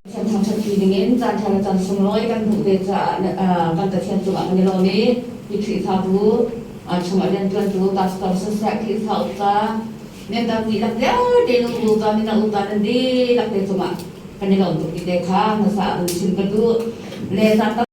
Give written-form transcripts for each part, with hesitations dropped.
Pathian thangṭhat pi dingin caan ṭha le caan sunglawi kan hmuh ve caah kan Pathian cungah kan i lawm i hi Khrihfabu chungah rianṭuantu pastor siseh Khrihfa upa member dihlak vialte nu upa mino upa nan dihlak te cungah kan i lawm tuk ti te kha hmasa ah vun chim ka duh le caan tam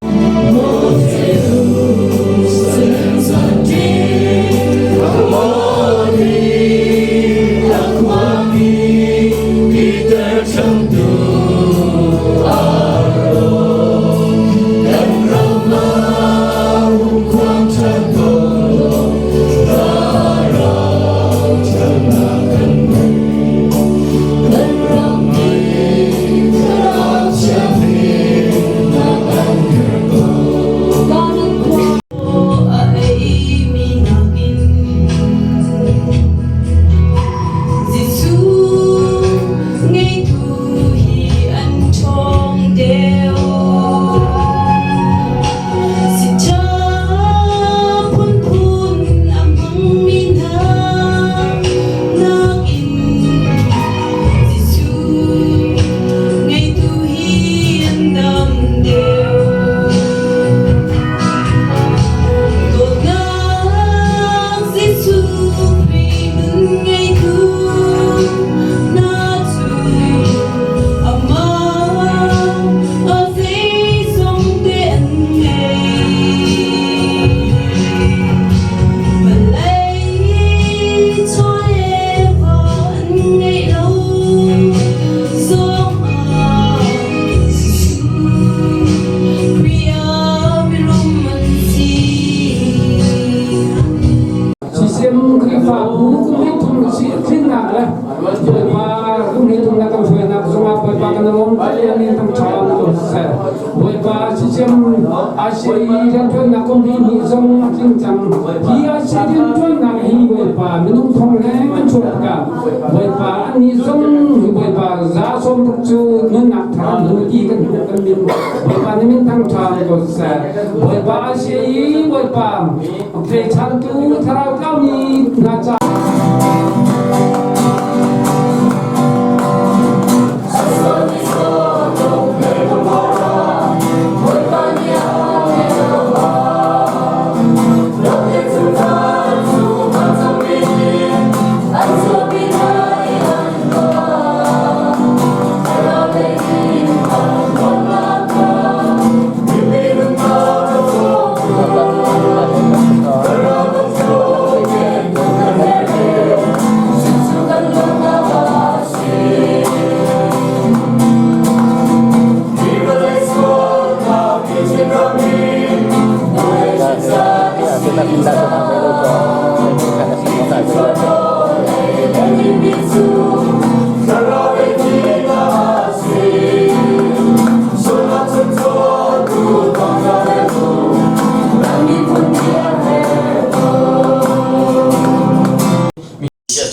Sisem Khrihfabu kum hnih thum tlinnak le Bawipa kum hnih thum na kan hruainak zungah Bawipa kan lawm Pathian in kan ṭha ko seh. Bawipa sisem Asia i rianṭuannak kum hnih hnih zong a tling cang. Hi Asia rianṭuannak hi Bawipa minung thong leng an chuak tikah Bawipa annih zong hi Bawipa za sawm ruk cu nunnak thar an hmu ti kan hmuh kan min Bawipa na min thangṭha ko seh. Bawipa Asia i Bawipa Pechantu thlarau tlaumi hna ca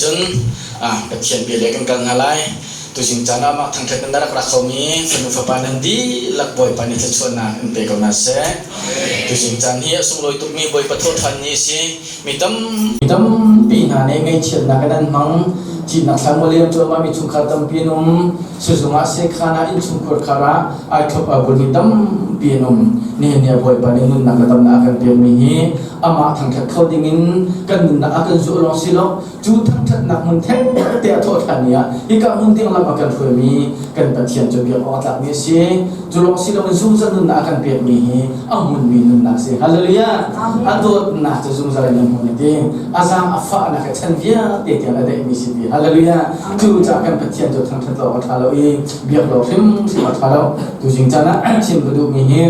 Cun Pathian bia le kan kal hna lai. Tuzing caan ah mah thangṭhat nan rak ra khomi fanu fapa nan dihlak Bawipa nih thluachuahnak in pe ko hna seh. Tuzing caan hi a sunglawi tukmi Bawipa thawhṭhan ni a si. Mi tam mi tampi hna nih ngaihchiatnak in an hmang. Thihnak thla mualiam cuahmah mi chungkhar tampi an um. Sizung ah sekhan ah innchungkhar khar ah ai thlop a bulmi tampi an um. Nihin ni ah Bawipa nih nunnak le damnak a kan pekmi hi amah thangṭhat kho dingin kan nunnak a kan zuah lawng si lo cu thangṭhatnak hmun theng te a thawh ṭhan ni ah hika hmun tiang lam a kan hruaimi kan Pathian cu biak awk a tlakmi a si. Cu lawng si loin zungzal nunnak a kan pekmi hi a hmunmi nunnak a si. Hallelujah! A dawtnak cu zungzal in a hmun a ti. A zaang a fahnak he chan vialte tiang a daihmi si ti. Hallelujah! Cucaah kan Pathian cu thangṭhat lo awk a ṭha lo i biak lo hrimhrim a ṭha lo. Tuzing caan ah chim ka duhmi hi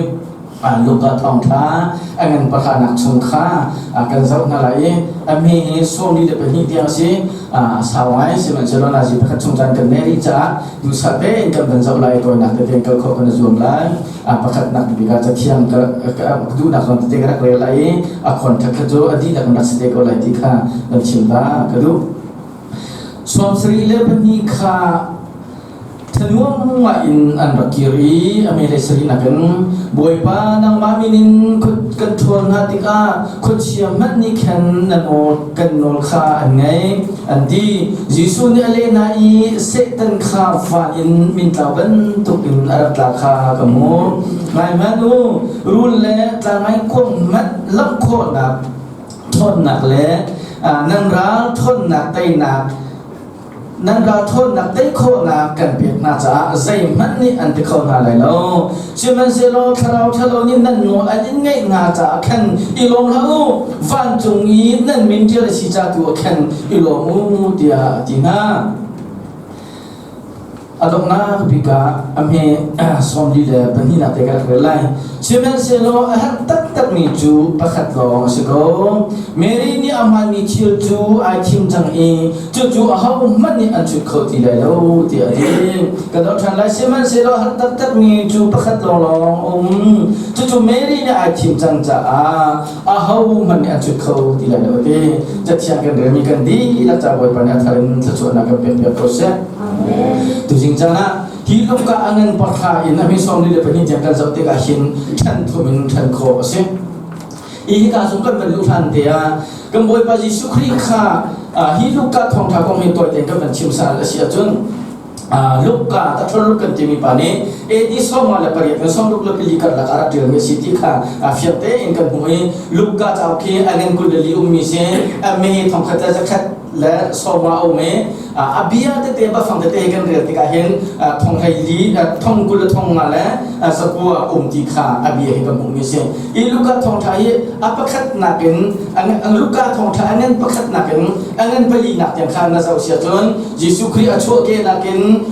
Luka thawngṭha a ngan pakhatnak chung kha kan zoh hna lai i a mi hi 42 tiang a si. A sau ngai, sihmanhsehlaw nazi pakhat chung caan kan neih rih caah duhsah tein kan van zoh lai i tawinak tete in kal khawh kan i zuam lai. Pakhatnak bik ah cathiang ka duhnak zawn tete ka rak rel lai i a contact kha cu a dihlak in rak si te ko lai ti kha kan chim ta ka duh. 72 kha Thanuam in an rak kir i a mehlei sarihnak in Bawipa nangmah min in kan ṭhawl hna tikah khuachia hmanh nih khan nan aw kan nawl kha an ngaih an ti. Jesuh nih a leh hna i Satan kha van in mintlau bantukin a rak tla kha ka hmuh. Ngai hmanh u, rul le tlangngaikuang hmanh lamh khawhnak ṭhawnnak le nan ral ṭhawnnak teinak nan ral ṭhawnnak tei khawhnak kan pek hna caah zeihmanh nih an ti kho hna lai lo. Sihmanhsehlaw thlarau ṭhalo nih nan nawl an in ngaih hna caah khan i lawm hlah u, vancung i nan min ṭial a si ca tu ah khan i lawm u, tiah a ti hna. A donghnak bik ah a hme 42nak te ka rak rel lai. Sihmanhsehlaw a herh taktakmi cu pakhat lawng a si ko. Mary nih a hmaanmi thil cu ai thim cang i cucu ahohmanh nih an chut kho ti lai lo tiah a ti. Ka doh ṭhan lai. Sihmanhsehlaw a herh taktakmi cu pakhat lawnglawng a um. Cucu Mary nih ai thim cang caah ahohmanh nih an chut kho ti lai lo a ti. Cathiang kan relmi kan dihlak ca Bawipa nih a thar in thluachuahnak kan pek piak ko seh. Tuzing caan ah hi lungka a ngan pahra in a mi 42 tiang kan zoh tikah hin ṭhen thum in ṭhen khawh a si. Hi hika zung kan van luh hlan te ah kan Bawipa Jesuh Khrih kha hi Luka thawngṭha kong hi tawi tein kan van chim sal a si ahcun Luka taṭhol Luk kan timi pa nih AD 58 in 64 karlak ah rak ṭialmi a si ti kha fiang tein kan hmuh i Luka cauk hi a ngan 24 ummi si a me 1170 a um i a bia tete bafang tete kan rel tikah hin thong hlei li thong kul le thong nga le zakua um ti kha a bia hi kan hmuhmi si i Luka thawngṭha hi a pakhat nakin Luka thawngṭha a ngan pakhat nakin a ngan pali nak tiang kha na zoh sia cun Jesuh Khrih a chuahkeh nakin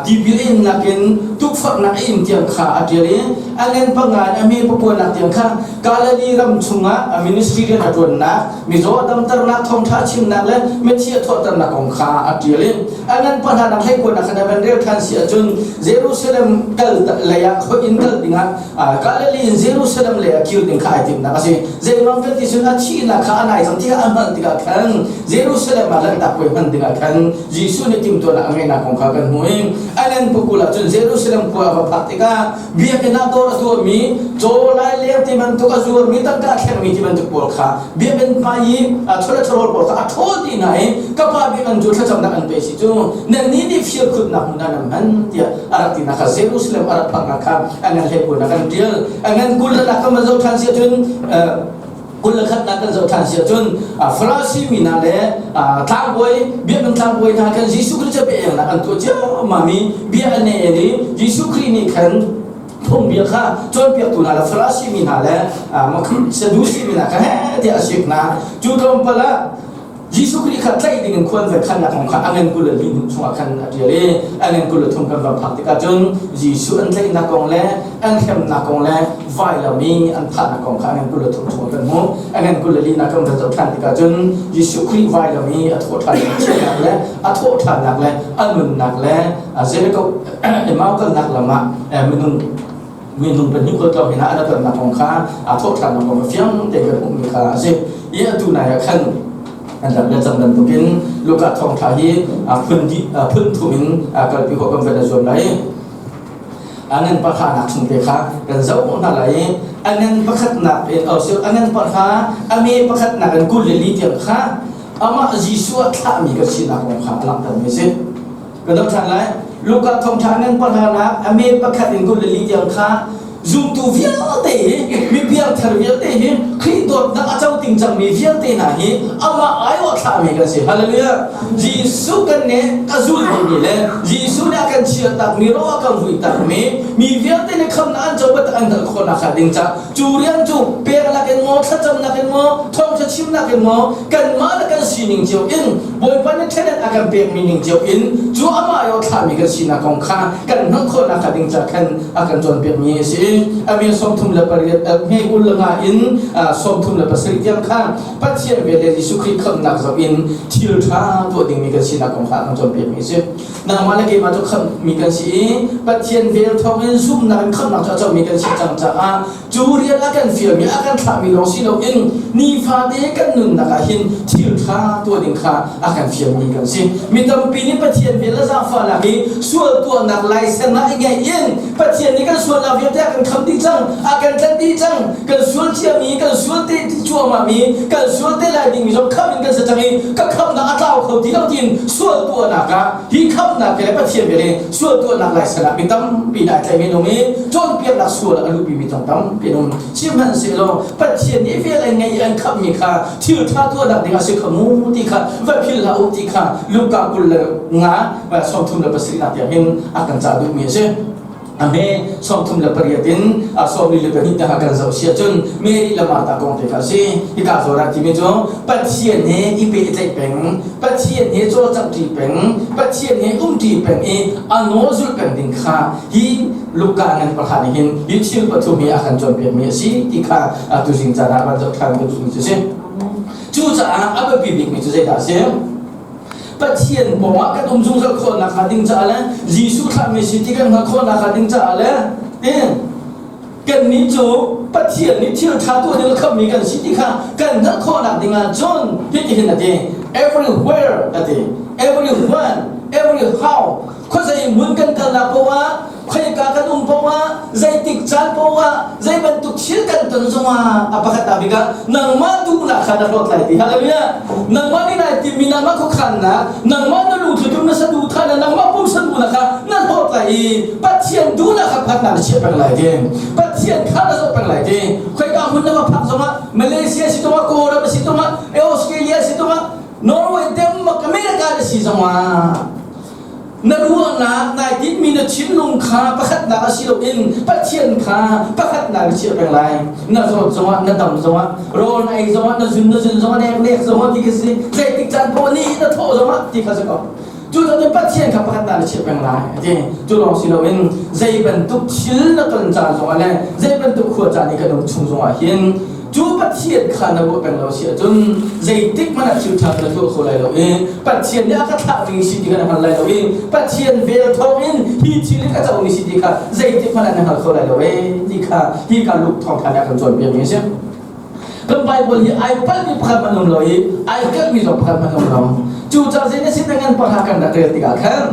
tipil in nakin tukforhnak a in tiang kha a ṭial i a ngan panga in a me pakua nak tiang kha Galilee ram chungah a ministry rian a ṭuannak mizaw a damternak thawngṭha chimnak le mithi a thawhternak kong kha a ṭial i a ngan pahra nak hleikuanak khan a van rel ṭhan si ahcun Jerusalem kal lei ah khoi in kal dingah Galilee in Jerusalem lei ah kir ding kha ai timhnak a si. Zeiruang kan ti cun a thihnak kha a nai cang tiah a hngalh tikah khan Jerusalem ah lanhtak puai hman dingah khan Jesuh nih timhtuahnak a ngeihnak kong kha kan hmuh i a ngan pakul ah cun Jerusalem khua a va phak tikah biakinn ah dawr a tuahmi caw laileng ti bantuk a zuarmi tangka a thlengmi ti bantuk pawl kha biakinn hmai i cholesterol pawl kha a ṭhawl ti hna i ka pa biakinn cu thlacamnak an pe si cu nannih nih firkhutnak hmun ah nan hman tiah a rak tinak kha Jerusalem a rak phaknak kha a ngan hlei pawl kan ṭial a ngan kul le nak kan van zoh ṭhan si ahcun 21nak kan zoh ṭhan si ahcun Farasi mi hna le tlangbawi biakinn tlangbawi hna khan Jesuh Khrih cu biaelnak an tuah ciammam i bia an el i Jesuh Khrih nih khan phungbia kha cawnpiaktu hna le Farasi mi hna le Sadusi mi hna kha heh tiah a sik hna. Cu tlawmpal ah Jesuh Khrih kha tlaih ding in khuan ve khannak kong kha a ngan 22 hnu chungah khan a ṭial i a ngan 23 kan va phak tikah cun Jesuh an tlaihnak kong le an hremnak kong le vailam i an thahnak kong kha a ngan 23 chungah kan hmuh. A ngan 24 nak kan van zoh ṭhan tikah cun Jesuh Khrih vailam i a thawh ṭhan thiannak le a thawh ṭhannak le a nunnak le Jericho Emau kalnak lam ah minung minung pahnih khualtlawng hin ah an tonnak kong kha aa thawh ṭhannak kong kha fiang tein kan hmuhmi kha a si. I atu nai ah khan an rak le cang bantukin Luka thawngṭha hi phun dih phun thum in kalpi khawh kan van i zuam lai. A ngan pakhatnak chung te kha kan zoh hna lai i a ngan pakhatnak in a ngan pakha a me pakhatnak in 24 tiang kha amah Jesuh ah thlahmi kan sinak kong kha a langhtermi a si. Ka doh ṭhan lai. Luka thawngṭha ngan pahranak a me pakhat in 24 tiang kha zumtu vialte hi mi piangthar vialte hi Khrih dawtnak a co ting cangmi vialte hna hi amah aiawh thlahmi kan si. Hallelujah. Jesuh kan nih a zulmi le Jesuh nih a kan chiahtakmi ro a kan vuitakmi mi vialte nih khamnak an co bantuk an hngalh khawhnak hnga ding ca cu rian cu peknak in maw thlacamnak in maw thawngṭha chimnak in maw kanmah le kan sining cio in Bawipa nih ṭhenet a kan pekmi ning cio in cu amah i thlahmi kan sinak kong kha kan hngalh khawhnak hnga ding ca khan a kan cawnpiakmi a si. A mi 38 hme 25 in 37 tiang kha Pathian vel le Jesuh Khrih khamhnak zoh in thil ṭha tuah dingmi kan sinak kong kha a kan cawnpiakmi a si. Nangmah le keimah cu khamhmi kan si i Pathian vel thawngin zumhnak in khamhnak cu a comi kan si cang caah cu rian a kan fialmi a kan thlahmi lawng si loin Nifate kan nunnak ah hin thil ṭha tuah ding kha a kan fialmi kan si. Mi tampi nih Pathian vel le zaangfahnak hi sual tuahnak laisen ah i ngeih in Pathian nih kan sualnak vialte a kan kham dih cang, a kan tlanh dih cang, kan sual ciami, kan sual te cuahmahmi, kan sual te lai dingmi zong kham in kan si cang i ka khamnak a tlau kho ti lo tiin sual tuahnak ah hi khamnak le Pathian vel hi sual tuahnak laisen ah mi tampi nih ai tlaihmi an um i cawnpiaknak sual ah a luhpimi zong tampi an um. Sihmanhsehlaw Pathian nih vel an ngeih i an khamhmi kha thil ṭha tuahnak ding a si kho mu ti kha va philh hlah u ti kha Luka 23 37 nak tiang hin a kan cah duhmi a si. Ame 38 in 42 tiang kan zoh si ahcun Mary le Martha kong te kha a si. Hika zawn ah timi cu Pathian he i pehtlaih peng, Pathian he cawlcangh ṭi peng, Pathian he um ṭi peng i a nawl zulh peng ding kha hi Luka ngan pakhat nih hin hi thil pathum hi a kan cawnpiakmi a si ti kha tuzing caan ah van zoh ṭhan kan duhmi cu a si. Cucaah a biapi bikmi cu zeidah a si? Pathian pawngah kan um zungzal khawhnak hnga ding caah le Jesuh thlahmi si ti kan hngalh khawhnak hnga ding caah le kannih cu Pathian nih thil ṭha tuah ding a khammi kan si ti kha kan hngalh khawhnak ding ah cun hitihin a ti everywhere a ti everyone every how khuazei hmun kan kalnak paoh ah khoika kan um paoh ah zeitik caan paoh ah zei bantuk thil kan ton zongah a pakhat bik ah nangmah duhnak kha na hlawt lai ti hallelujah nangmah nih nai timmi nangmah khuakhannak nangmah na lungthlitum na saduhthah na nangmah pumsan duhnak kha na hlawt lai i Pathian duhnak kha pakhat na chiah peng lai ti Pathian kha na zoh peng lai ti khoika hmun na va phak zongah Malaysia si tungah Kawlram si tungah Australia si tungah Norway Denmark America na si zongah na ruahnak nai tinhmi na thinlung kha pakhatnak a si loin Pathian kha pakhatnak na chiah peng lai na zawt zongah na dam zongah rawl na ei zongah na zun na zun zongah nek nek zongah ti ka si zeitik caan poah ni na thawh zongah ti kha si ko cu cun Pathian kha pakhatnak na chiah peng lai ati cu lawng si loin zei bantuk thil na ton caan zongah le zei bantuk khua caan i kan um chung zongah hin cu Pathian kha na ruah peng lo si ahcun zeitik hmanh ah thil ṭha na tuah kho lai lo i Pathian nih a ka thlah ding si ti kha na hngal lai lo i Pathian vel thawng in hi thil hi ka comi si ti kha zeitik hmanh ah na hngal kho lai lo e ti kha hi ka Luke thawngṭha nih a kan cawnpiak mi a si. Kan Bible hi ai palhmi pakhat hmanh um lo i ai kalhmi zong pakhat hmanh um lo. Cucaah zei na sin na ngan pakha kan rak rel tikah khan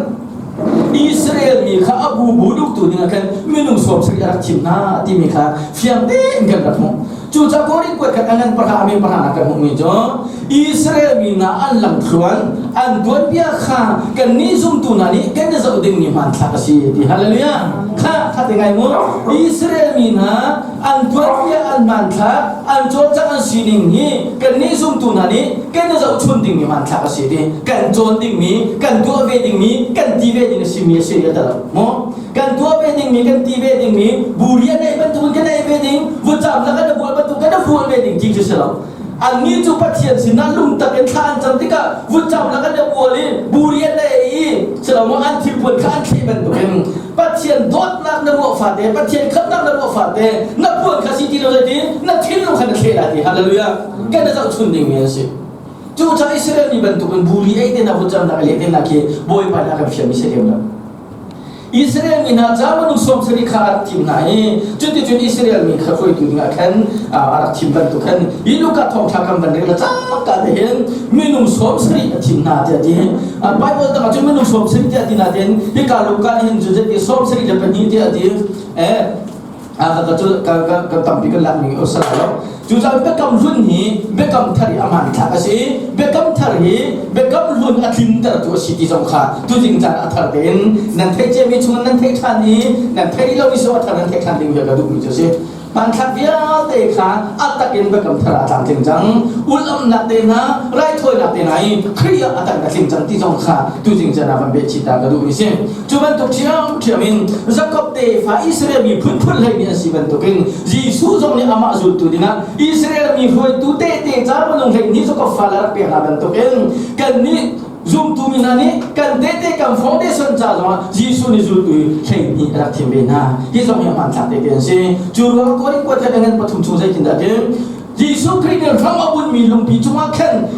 Israel mi kha a bubu duktu dingah khan minung 70 a rak thim hna timi kha fiang tein kan rak hmuh. Cucaah Korin kuat khat a ngan pahra a pahra kan hmuhmi cu Israel mi hna an lamthluan an tuanbia kha kannih zumtu hna nih kan i zoh dingmi hmanthlak a si ti hallelujah kha kha te ngai mu Israel mi hna an tuanbia an hmanthlak an cawlcangh an sining hi kannih zumtu hna nih kan i zohchun dingmi hmanthlak a si ti kan cawn dingmi kan tuah ve dingmi kan ti ve ding a simi a si a tel mu kan tuah ve dingmi kan ti ve dingmi buri a neih bantukin kan ei ve ding vutcam na kan bual bantuk kan fual ve ding ti cu si lo annih cu Pathian sinah lungtak in thla an cam tikah vutcam la kan bual i buri an ei i silomaw an thilpuan kha an thleh bantukin Pathian dawtnak na ruah fate Pathian khamnak na ruah fate na puan kha si ti lo ti na thinlung kha na thleh la ti hallelujah kan zohchun dingmi an si cu ca Israel mi bantukin buri ei te na vutcam nak le te na khi Bawipa nih a kan fialmi si lem lo Israel mi hna ca minung 70 kha a rak thim hna i cuticun Israel mi kha hruaitu dingah khan a rak thim bantuk khan hi Luka thawngṭha kan van rel cangka te hin minung 70 a thim hna tiah ti Bible tangah cun minung 70 tiah ti nain hika Luka nih hin cun zeiti 72 tiah ti eh ka cu ka tampi kan lak ning a lo cucaah biakam hlun hi biakam thar i a hmanthlak a si biakam thar hi biakam hlun a tlintertu a si ti zong kha tuzing caan a thar tein nan theih ciami chung nan theih ṭhan i nan theih lomi so a thar nan theih ṭhan ding ka duhmi cu a si hmanthlak vialte kha a takin biakam thar ah a tlamtling cang ulh-amnak te hna raithawinak te hna i Khrih ah a tak a tling cang ti zong kha tuzing caan ah van behchih ta ka duhmi si Cu bantuk ṭhiamṭhiam in Jakob tefa Israel mi phunphun hlei nih an si bantukin Jesuh zong nih amah zultu dingah Israel mi hruaitu tehte ca minung 12 Jakob fale a rak pek hna bantukin kannih zumtu mi hna nih kan tehte kan foundation ca zongah Jesuh nih zultu 12 a rak thim ve hna. Hi zong hi a hmanthlak tehte an si. Cu ruang Korin kuat khat ngan pathum chung zeitindah tin Jesuh Khrih nih hram a bunhmi lungpi cungah khan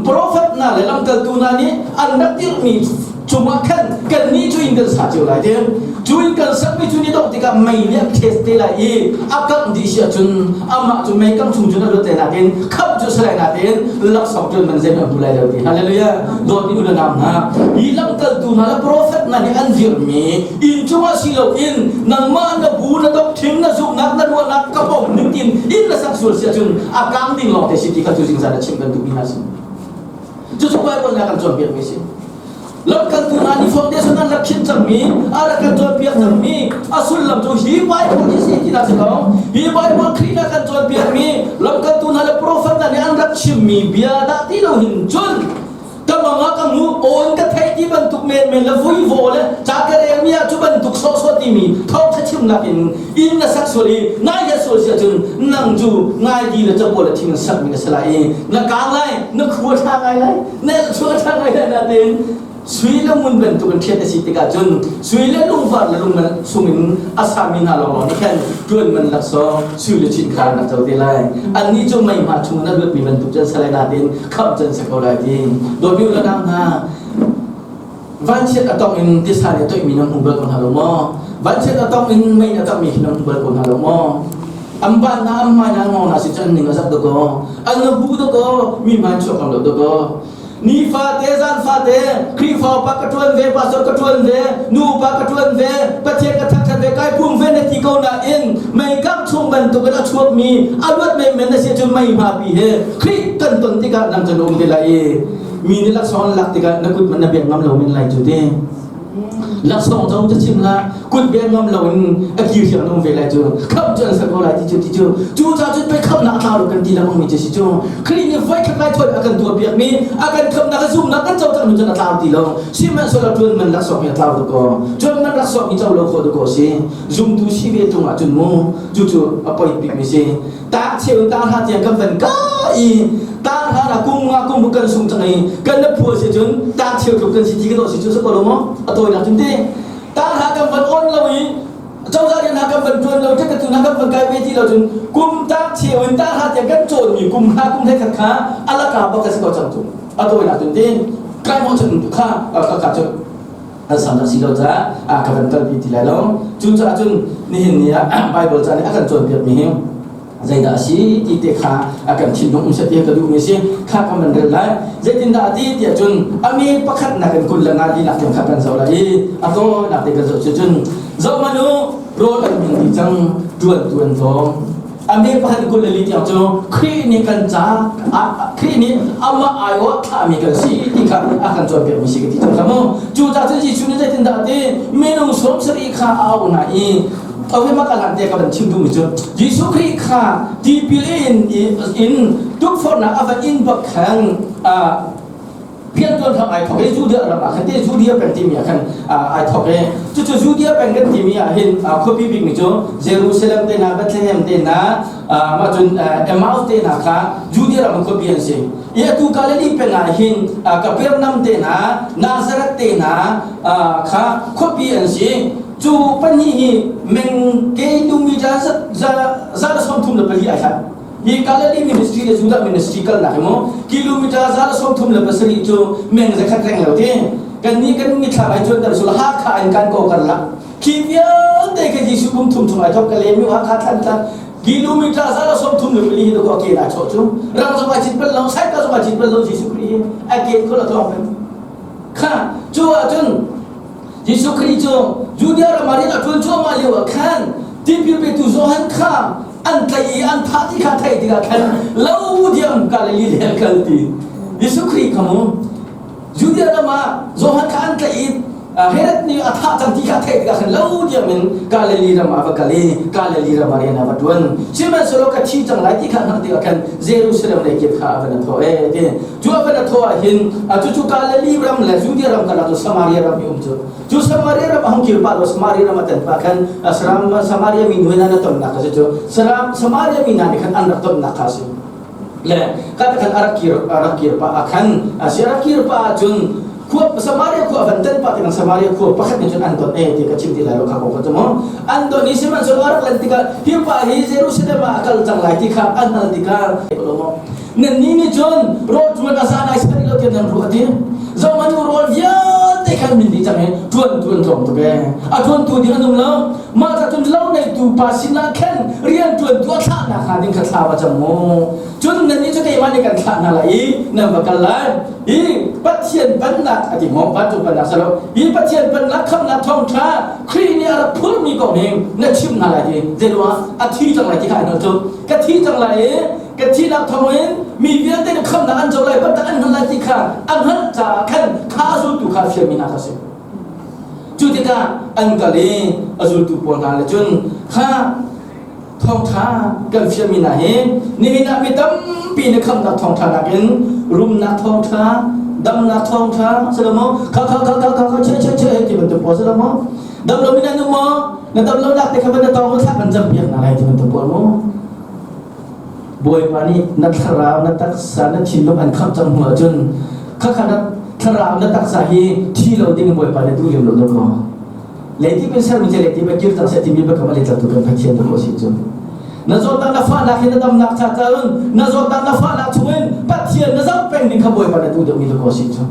Profet hna le lamkaltu hna nih an rak dirhmi cungah khan kannih cu in kan sa cio lai ti. Cu in kan sakmi cu ni dongh tikah mei nih a thes te lai i a kangh dih si ahcun amah cu mei kangh chung cun a luat lai nain khamh cu si lai nain laksawng cun man zei a hmu lai lo ti. Hallelujah. Dawt u le nau hna, hi lamkaltu hna le profet hna nih an dirhmi inn cungah si loin nangmah na bu na doctrine na zumhnak na ruahnak ka pom ning tin inn na sak sual si ahcun a kang ding lawng te si ti kha cu zingzan na chim kan duhmi hna si. Cucu Bible nih a kan cawnpiakmi si. Lamkaltu hna nih foundation an rak khinh cangmi, a rak kan cawnpiak cangmi a sullam cu hi Bible hi si ti si ko. Hi Bible Khrih a kan cawnpiakmi lamkaltu hna le profet hna nih an rak chimmi bia dah ti lo hin cun ka mang ah ka hmu awn ka theih ti bantuk menmen le vuivaw le ca ka relmi ah cu bantuk sawhsawh timi thawngṭha chimnak in inn na sak sual i nai he sual si ahcun nang cu ngai di le capo le thing sakmi na si lai i na kaang lai, na khua ṭha ngai lai, na elchuah ṭha ngai lai. Nain sui le ngun bantuk in ṭhiat a si tikah cun sui le lungvar le lung sung in a sami hna lawnglawng nih khan ṭuan man laksawng sui le chin kha an rak co te lai. Annih cu meihma chung in a luatmi bantuk cu an si lai nain khamh cu an si ko lai ti. Dawtmi u le nau hna, vanchiat a tong in tisa nih a toihmi nan hmu bal ko hna lo maw? Vanchiat a tong in mei a tongmi khi nan hmu bal ko hna lo maw? An ban hna, an hmai hna, an ngawng hna si cu an ning a zak dakaw, an hu dakaw, mi hmai chuak ngam lo dakaw. Nifate zan fate Khrihfa upa ka ṭuan ve, pastor ka ṭuan ve, nu upa ka ṭuan ve, Pathian ka thangṭhat ve, kai pum ve na ti ko nain mei kangh chung bantukin a chuakmi a luat menmen na si cun mei hmapi he Khrih kan ton tikah nang cu na um te lai i mi nih laksawng an lak tikah na kut man na bek ngam lo men lai cu ti. Laksawng co cu chim la kut bek ngam lo in a kir thiang na um ve lai cu. Khamh cu an sa ko lai ti cu ti cu. Cu ca cun pei khamhnak tlau lo kan ti lengmang mi cu si cu. Khrih nih voi khat lai thawi a kan tuah piak mi a kan khamhnak a zumhnak kan co cang nu cun a tlau ti lo. Sihmanhsehlaw ṭuan man laksawng hi a tlau tuk ko. Ṭuan man laksawng hi co lo khawh tuk ko si. Zumtu si ve ṭung ahcun mu cucu a poi bik mi si. Ta cheu ta hla tiang kan van ka i ta hla na kum nga kum kan sung cang i kan na phua si cun ta cheu tluk kan si ti ka dawh si cu sa ko lo maw a tawinak cun te ta hla kan van on lo i cozah rian hna kan van ṭuan lo ṭek tu hna kan van kai ve ti lo cun kum ta cheu in ta hla tiang kan cawn mi kum hla kum hlei khat kha alaka bak ka si ko cang cu a tawinak cun te kai mo cun kha ka ka cu an sam si lo caah a ka van kalpi ti lai lo. Cucaah cun nihin ni ah Bible ca nih a kan cawnpiak mi hi zeidah a si ti te kha a kan thinlung um seh ti ka duhmi si kha kan van rel lai. Zeitindah a ti tiah cun a mi pakhat nak in 25 nak tiang kha kan zoh lai i a tawinak te kan zoh cu cun zoh hmanh u, rawl an hmin dih cang, ṭuan tu an tlawm. A me pakhat 24 tiang cu Khrih nih kan ca Khrih nih amah aiawh thlahmi kan si ti kha a kan cawnpiakmi si ka ti cang kha mu. Cucaah cun Jesuh nih zeitindah a ti? Minung 70 kha a auh hna i okay mah ka hlan te ka van chim duhmi cu Jesuh Khrih kha tipil in in tukforhnak a van in bak khan riantuan hram ai thok i Judea ram ah khan te Judea peng timi ah khan ai thok i cucu Judea peng kan timi ah hin khuapi bik mi cu Jerusalem te hna, Bethlehem te hna, mah cun Emmaus te hna kha Judea ram khuapi an si i atu Galilee peng ah hin Kapernaum te hna, Nazareth te hna kha khuapi an si. Cu pahnih hi meng kilometer 134 ai hlat. Hi Galilee ministry le Judah ministry kalnak hi mu kilometer 137 cu meng 100 reng lo ti. Kan nih kan mithlam ai cuan ter sul Hakha in kan ko kar la khi vialte ke Jesuh kum thum chung ai thok ka le mi Hakha thlan tlan kilometer 134 hi ko ke na cho chu rang zong ai chin pel lo, sai ka zong ai chin pel lo. Jesuh Khrih hi ai ken ko la tlong pen kha. Cu ah cun Jesuh Khrih cu Judea ram ah rian a ṭuan cuahmah lio ah khan tipil petu Johan kha an tlaih i an thah ti kha theih tikah khan lo diam Galilee lei an kal ti. Jesuh Khrih kha mu Judea ram ah Johan kha an tlaih i Herod nih a thah cang ti kha theih tikah khan lo diam in Galilee ram ah va kal i Galilee ram ah rian a va ṭuan. Sihmanhsehlaw ka thi cang lai ti kha hngalh tikah khan Jerusalem lei kip kha a van a thawh e ti. Cu a van a thawh ah hin cucu Galilee ram le Judea ram karlak cu Samaria ram i um cu. Cu Samaria ram a hung kir pah lo Samaria ram a tan pah khan Samaria mi nu hna na tonnak a si cu. Samaria mi hna nih khan an rak tonnak kha a si. Le ka khan a rak kir pah ah khan a si a rak kir pah ahcun khua Samaria khua van tan pah tikah Samaria khua pakhat nih cun an don e ti ka chim ti lai lo kha ko kha cu mu an don i sihmanhsehlaw a rak lan tikah hi pa hi Jerusalem ah a kal cang lai ti kha an hngal tikah lo mu. Nannih nih cun rawl ṭuan a za lai ser lo tiah nan ruah ti. Zohhmanh u rawl vialte khan min dih cang i ṭuan tu an tlawm tuk ee. A ṭuantu ding an um lo. Mah ca cun lo neitu pa sinah khan rian ṭuantu a thlahnak hnga ding kha thla va cam mu. Cun nannih cu keimah nih kan thlah hna lai i nan va kal lai. Hi Pathian pennak a ti maw? Vancung pennak si lo. Hi Pathian pennak khamhnak thawngṭha Khrih nih a rak phurmi kong hi na chimh hna lai ti. Zeiruangah a thi cang lai ti kha ai hngalh cu. Ka thi cang lai i ka thihnak thawngin mi vialte nih khamhnak an co lai biatak an hngalh lai ti kha an hngalh caah khan kha a zultu kha a fialmi hna kha a si. Cu tikah an kal i a zultu pawl hna le cun kha thawngṭha kan fialmi hna hi nihin ah mi tampi nih khamhnak thawngṭha nakin rumnak thawngṭha damnak thawngṭha si lo maw kha kha kha kha kha kha che che che ti bantuk pawl si lo maw dam lo mi nan um maw na dam lo nak te kha van na tawng thla kan cam piak hna lai ti bantuk pawl mu Bawipa nih na thlarau, na taksa, na thinlung an khamh cang hnu ahcun khakha na thlarau, na taksa hi thi lo ding in Bawipa nih duh lem lo dawk maw? Leitip in sermi cu leitip ah kir cang seh timi biakam a letlatu kan Pathian dawh si cu. Na zawtnak na fahnak hi na damnak ca caun na zawtnak na fahnak chungin Pathian na zoh peng ding kha Bawipa na duh deuhmi dawh si cu.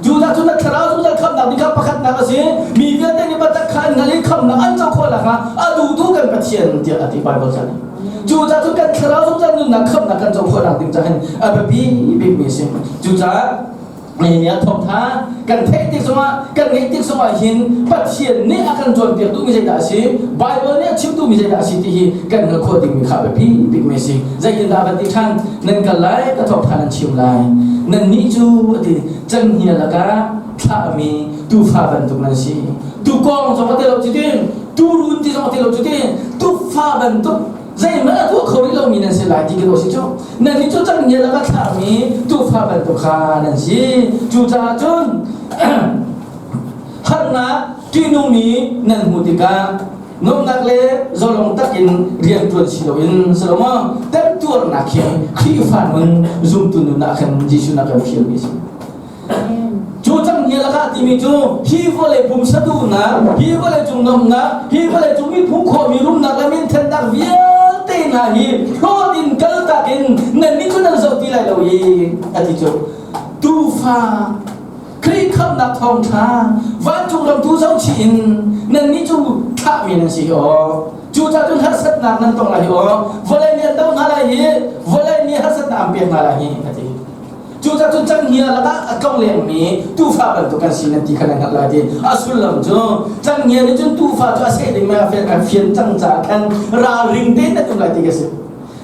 Cu dah cun na thlarau zungzal khamhnak ding kha pakhatnak a si. Mi vialte nih biatak kha an hngalh i khamhnak an co khawh nakhnga a duhtu kan Pathian tiah a ti Bible ca nih. Cucaah cun kan thlarau zungzal nunnak khamhnak kan co khawhnak ding caah hin a biapi bikmi a si. Cucaah nihin ah thawngtha kan theih tik zongah kan ngeih tik zongah hin Pathian nih a kan cawnpiak duhmi zeidah a si, Bible nih a chim duhmi zeidah a si ti hi kan hngalh khawh dingmi kha a biapi bikmi a si. Zeitindah a van ti ṭhan? Nan kal lai, ka thawngtha nan chim lai. Nannih cu a ti cenghngia lakah thlahmi tuufa bantuk nan si. Tuukawng zong a ti lo cutin tuurun ti zong a ti lo cuti tufa bantuk zeihmanh a tuah kho rih lomi nan si lai ti kan si cu nan nih cu canghngia lak a thlakmi tufa bantuk kha nan si. Cucaah cun harnak ṭihnungmi nan hmuh tikah nuamhnak le zalong takin rian ṭuan si loin si lo maw temtuarnak hi Khrihfa nun zumtu nun ah khan Jesuh na kan fialmi a si. Cu canghngia lakah timi cu hi vawlei pumsa duhnak, hi vawlei cung nuamhnak, hi vawlei cung mi phu khawhmi rumnak le minthennak vialte hna hi hlawt in kaltak in nannih cu nan zoh ti lai lo i a ti cu. Tuufa Khrih khamhnak thawngṭha vancung ram tu zohchih in nannih cu thlahmi nan si hi aw. Cucaah cun harsatnak nan tong lai hi aw. Vawlei nih an doh hna lai hi, vawlei nih harsatnak an pek hna lai hi a ti. Cucaah cun canghngia lakah a tlong lengmi tuufa bantuk kan si nan ti kha nan hngalh lai ti. A sullam cu canghngia nih cun tuufa cu a seh ding a fian cang caah khan ralring tein nan um lai ti ka si.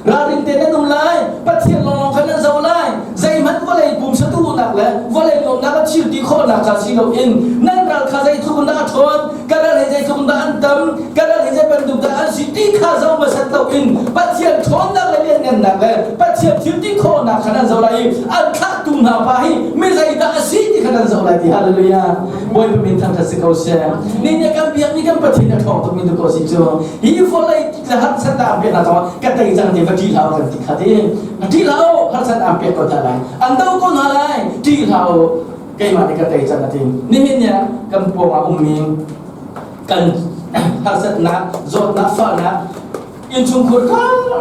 Ralring tein nan um lai, Pathian lawnglawng kha nan zoh lai. Zeihmanh vawlei pumsa duhnak le vawlei nuamhnak a thil ti khawhnak ca si loin nan ral kha zeitluk in dah a ṭhawn, ka ral hi zeitluk in dah an tam, ka ral hi zei bantuk dah an si ti kha zoh hmasat loin Pathian ṭhawnnak le lianngannak le Pathian thil ti khawhnak kha nan zoh lai i an thlahtu hna pa hi mi zeidah a si ti kha nan zoh lai ti. Hallelujah. Bawipa min thangṭhat si ko seh. Ni nih kan biakmi kan Pathian a ṭhawng tukmi tu ko si cu. Hi vawlei le harsatnak an pek hna zongah ka tei cang ti va ṭih hlah u kan ti kha ti. Ṭih hlah u, harsatnak an pek ko hna lai. An do ko hna lai. Ṭih hlah u. Keimah nih ka tei cang a ti. Nihin ni ah kan pawng ah ummi kan harsatnak, zawtnak, fahnak, innchungkhur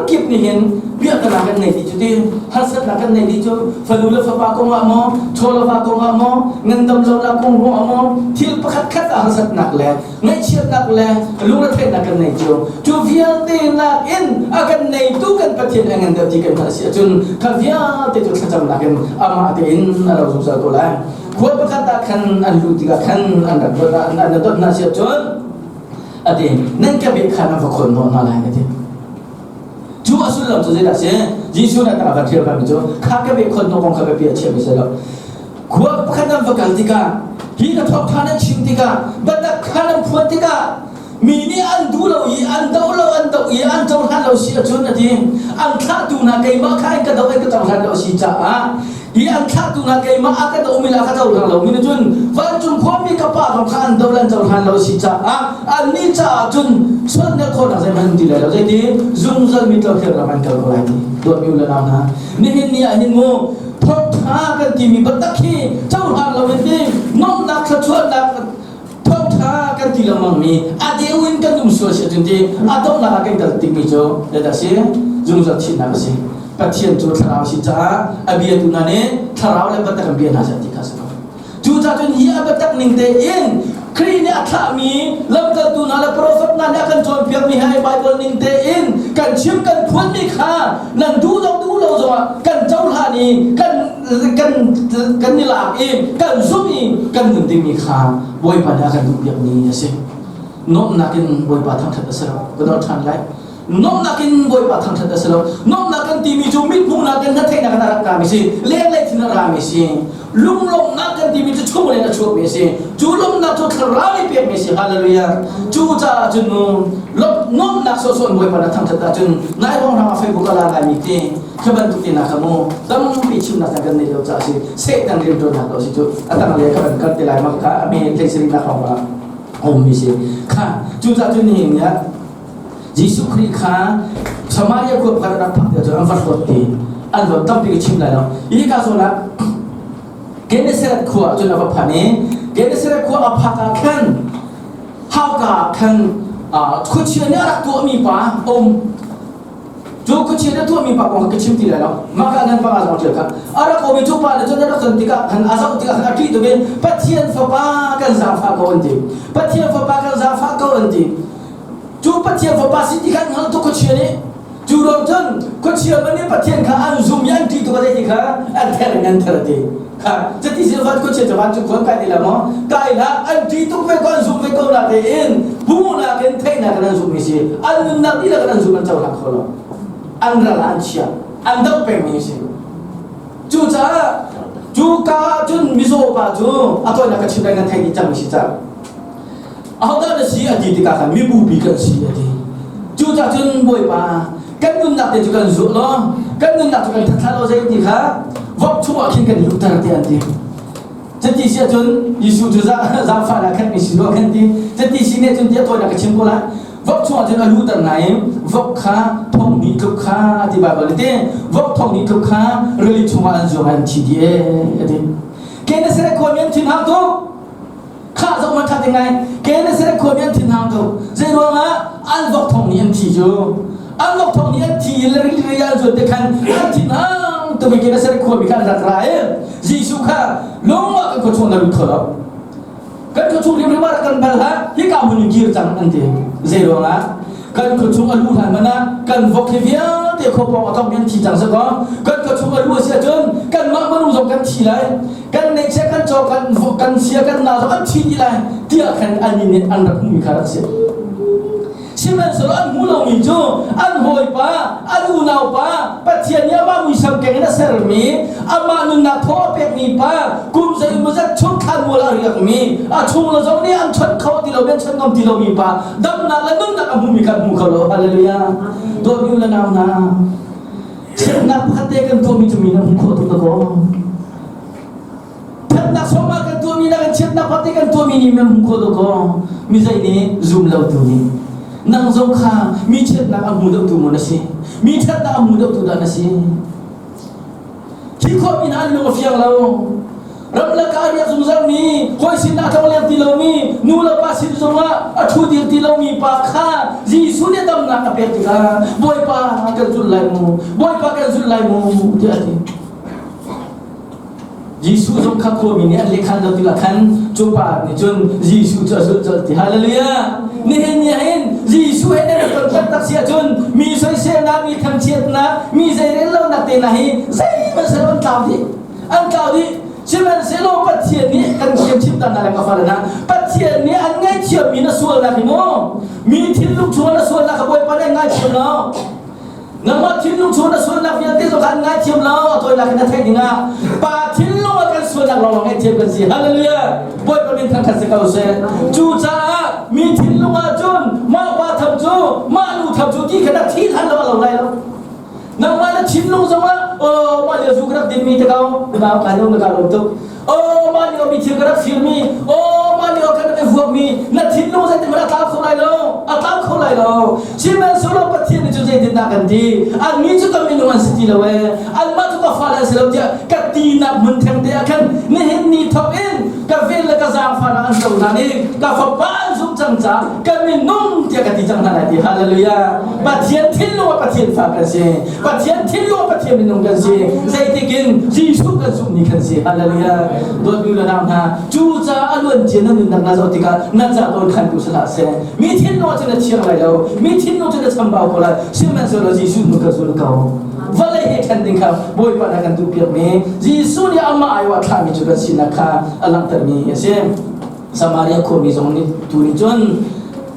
kip nih hin biaknak kan nei dih cu ti harsatnak kan nei dih cu fanu le fapa kong ah maw chaw le va kong ah maw ngandam lonak kong ruang ah maw thil pakhat khat ah harsatnak le ngaihchiatnak le lungretheihnak kan nei cio. Cu vialte nakin a kan neitu kan Pathian a ngan deuh ti kan hngalh si ahcun kha vialte cu thlacamnak in amah tein a lo zungzal ko lai. Khua pakhat ah khan an luh tikah khan an rak dawt an dawt hna si ahcun a ti nan ka bia khan an va khawn hnawh hna lai a ti. Cu a sullam cu zeidah si? Jesuh nih a van ṭhial mi cu kha ka bia khawn hnawh kong kha biapi a chiahmi si lo. Khua pakhat nan va kal tikah hi ka thawngṭha nan chim tikah biatak kha nan phuan tikah mi nih an duh lo i an doh lo an doh i an cohlan lo si ahcun a ti an thlahtu hna keimah kha an ka doh an ka cohlan lo si caah hi an thlahtu hna keimah a ka dohmi le a ka cohlang lomi nih cun vancung khuami ka pa zong kha an doh le an cohlan lo si caah annih caah cun sualnak khawhnak zeihmanh ti lai lo zeiti zungzal mi tlohriat ram an kal ko lai ti dawtmi u le nau hna nihin ni ah hin mu thawngṭha kan timi biatak hi cohlan lo in ti nuamhnak thluachuahnak thawngṭha kan ti lengmang mi a deu in kan um sual si ahcun ti a donghnak ah kan kal tikmi cu zeidah si zungzal thihnak a si. Pathian cu thlarau si caah a biatu hna nih thlarau le biatak in bia hna seh ti kha a si ko. Cucaah cun hi a biatak ning tein Khrih nih a thlahmi lamkaltu hna le profet hna nih a kan cawnpiakmi hi Baibal ning tein kan chim kan phuanmi kha nan duh zong duh lo zongah kan cohlan i kan kan kan i lak i kan zumh i kan nun dingmi kha Bawipa nih a kan duhpiakmi a si. Nuamhnak in Bawipa thangṭhat a si lo. Ka dolh ṭhan lai. Nuamhnak in Bawipa thangṭhat a si lo. Nuamhnak kan timi cu mithmuhnak in hnatheihnak in a rak rami si, lenglei thin a rami si. Lunglawmhnak kan timi cu chunglei in a chuakmi a si. Cu lawmhnak cu thlarau nih pekmi a si. Hallelujah. Cu caah cun nu nuamhnak sawhsawh in Bawipa na thangṭhat ahcun nai ruanghrang ah Facebook a la ngaimi ti khi bantuk ti nak kha mu tampi chimnak kan neih lo caah si Satan rianṭuannak lo si cu a tang le ka kan kal te lai mak kha a me tleisari nak hrawng ah a ummi si kha cucaah cun nihin ni ah Jesuh Khrih kha Samaria khua pakhat rak phak ti cun an va hlawt ti an hlawt tampi ka chim lai lo hi ka zawn ah Gennesaret khua cun a va phan i Gennesaret khua a phak ah khan hauka ah khan khuachia nih a rak tuahmi pa um Cu khuachia na tuahmi pa kong kha ka chim ti lai lo. Mah ka nan panga zong ṭial kha. A rak um i cu pa nih cun a rak ton tikah khan a zoh tikah khan a ṭih tuk i Pathian Fapa kan zaangfah ko an ti. Pathian Fapa kan zaangfah ko an ti. Cu Pathian Fapa si ti kha an hngalh tuk khuachia nih. Cu ruang cun khuachia man nih Pathian kha an zum i an ṭih tuk a zei ti kha an ther in an ther a ti. Kha cuti si van khuachia cu vancung khua kai ti la maw? Kai hlah an ṭih tuk ve ko an zum ve ko na tein hmuhnak in theihnak in an zummi si. An nunnak dihlak in an zum an cohlang kho lo. An ral ah an chia. An doh pengmi a si. Cucaah cu ka ah cun mizaw pa cu a tawinak ka chim lai nan theih dih cangmi si cang. Ahodah na si a ti tikah khan mibupi kan si a ti. Cucaah cun Bawipa kan nunnak te cu kan zuh law kan nunnak cu kan thatthla lo zei ti kha vok chungah khin kan luhter ti an ti. Cuti si ahcun Jesuh cu zaangfahnak khan mi si rua khan ti. Cuti si nih cun tiah tawinak ka chim ko lai. Vok chungah cun a luhter nain vok kha thong hnih tluk kha ti Baibal nih ti. Vok thong hnih tluk kha rili chungah an zuang an thi dih ee a ti. Gennesaret khuami an thinhang tuk. Khah zoh man ṭhat ngai. Gennesaret khuami an thinhang tuk. Zei ruangah an vok thong nih an thi cu. An vok thong nih an thi i le rili an zuan te khan an thinhang tuk i Gennesaret khuami kha an rak ra i Jesuh kha lungmah kan khua chung na lut kho lo. Kan khua chung hrimhrim ah rak kan bal hlah. Hika hmun in kir cang an ti. Zei ruangah kan khua chung a luh hlan man ah kan vok hi vialte khua pawng a tong an thi cang sakaw kan khua chung a luh a si ahcun kanmah minung zong kan thi lai kan neihchiah kan caw kan kan sia kan na zong an thi dih lai tiah khan an nih an rak hmuhmi kha rak si sihmanhsehlaw an hmu lomi cu an hawipa an unaupa Pathian nih amah muisam keng in a sermi amah nunnak thaw a pekmi pa kum zeimawzat chung thlanmual a riakmi a chung le zong nih an chawnh kho ti lo an chawnh ngam ti lomi pa damnak le nunnak a hmumi kha hmu kho lo hallelujah dawtmi u le nau hna Chiatnak pakhat te kan tuahmi cu mi nih hmu khawh tuk dakaw. Thatnak sawm ah kan tuahmi nakin chiatnak pakhat te kan tuahmi nih mi hmu khawh dakaw. Mi zei nih zum lo tu nih. Nang zong kha mi chiatnak a hmu deuhtu maw na si? Mi thatnak a hmu deuhtu dah na si? Thi khawh mi hna an lung a fiang lo. Ramlak ah a riak zungzalmi, hawi sinah a tlongleng ti lomi, nu le pa sin zongah a ṭhu dir ti lomi pa kha Jesuh nih damnak a pek tikah Bawipa kan zulh lai mu, Bawipa kan zulh lai mu tiah a ti. Jesuh zong kha khuami nih an lehkhan lo tikah khan cu pa nih cun Jesuh cu a zulh colh ti. Hallelujah! Nihin ni ahhin Jesuh he nan ton taktak si ahcun mi soiselnak, mi thangchiatnak, mi zeirel lonak te hna hi zeihmanh sel an tlau dih. An tlau dih. Sihmanhsehlaw Pathian nih kan thiam chim tan le ka fale hna Pathian nih an ngaihthiam mi na sualnak hi mu mi thinlung chung na sualnak kha Bawipa nih an ngaithiam lo nangmah thinlung chung na sualnak vialte zong kha an ngaithiam lo a tawinak in na theih dingah pa thinlung ah kan sualnak lawng ngaihthiam kan si hallelujah Bawipa min thangthat si ko seh cucaah mi thinlung ah cun mah pa tham cu mah nu tham cu ti kha na thi hlan lo a lo lai lo Nangmah na thinlung zongah oh mah lio zu ka rak dinmi te ko nau ka lung na ka lawm tuk oh mah lio mi thil ka rak firmi oh mah lio kan rak i vuakmi na thinlung zeitin hmanh a tlau kho lai lo a tlau kho lai lo sihmanhsehlaw Pathian nih cun zeitindah kan ti annih cu ka minung an si ti lo ee anmah cu ka fale an si lo tiah ka tinak hmun theng te ah khan nihin ni thawk in ka vel le ka zaangfahnak an co hna i ka fapa an An zumh cang caah kan minung tiah ka ti cang hna lai ti. Hallelujah. Pathian thinlung ah Pathian fa kan si. Pathian thinlung ah Pathian minung kan si. Zeitik in Jesuh kan zumh ni kan si. Hallelujah. Dawtmi le nau hna, cu caah a luan cia na nunnak na zoh tikah na ca tawn khan tu salah seh. Mi thinlung ah cun na thiang lai lo. Mi thinlung cun na chambau ko lai. Sihmanhsehlaw Jesuh nu ka zul ko. Vawlei he ṭhen ding kha Bawipa nih a kan duhpiakmi Jesuh nih amah aiawh a thlahmi cu kan sinak kha a langhtermi a si. Samaria khuami zong nih tu nih cun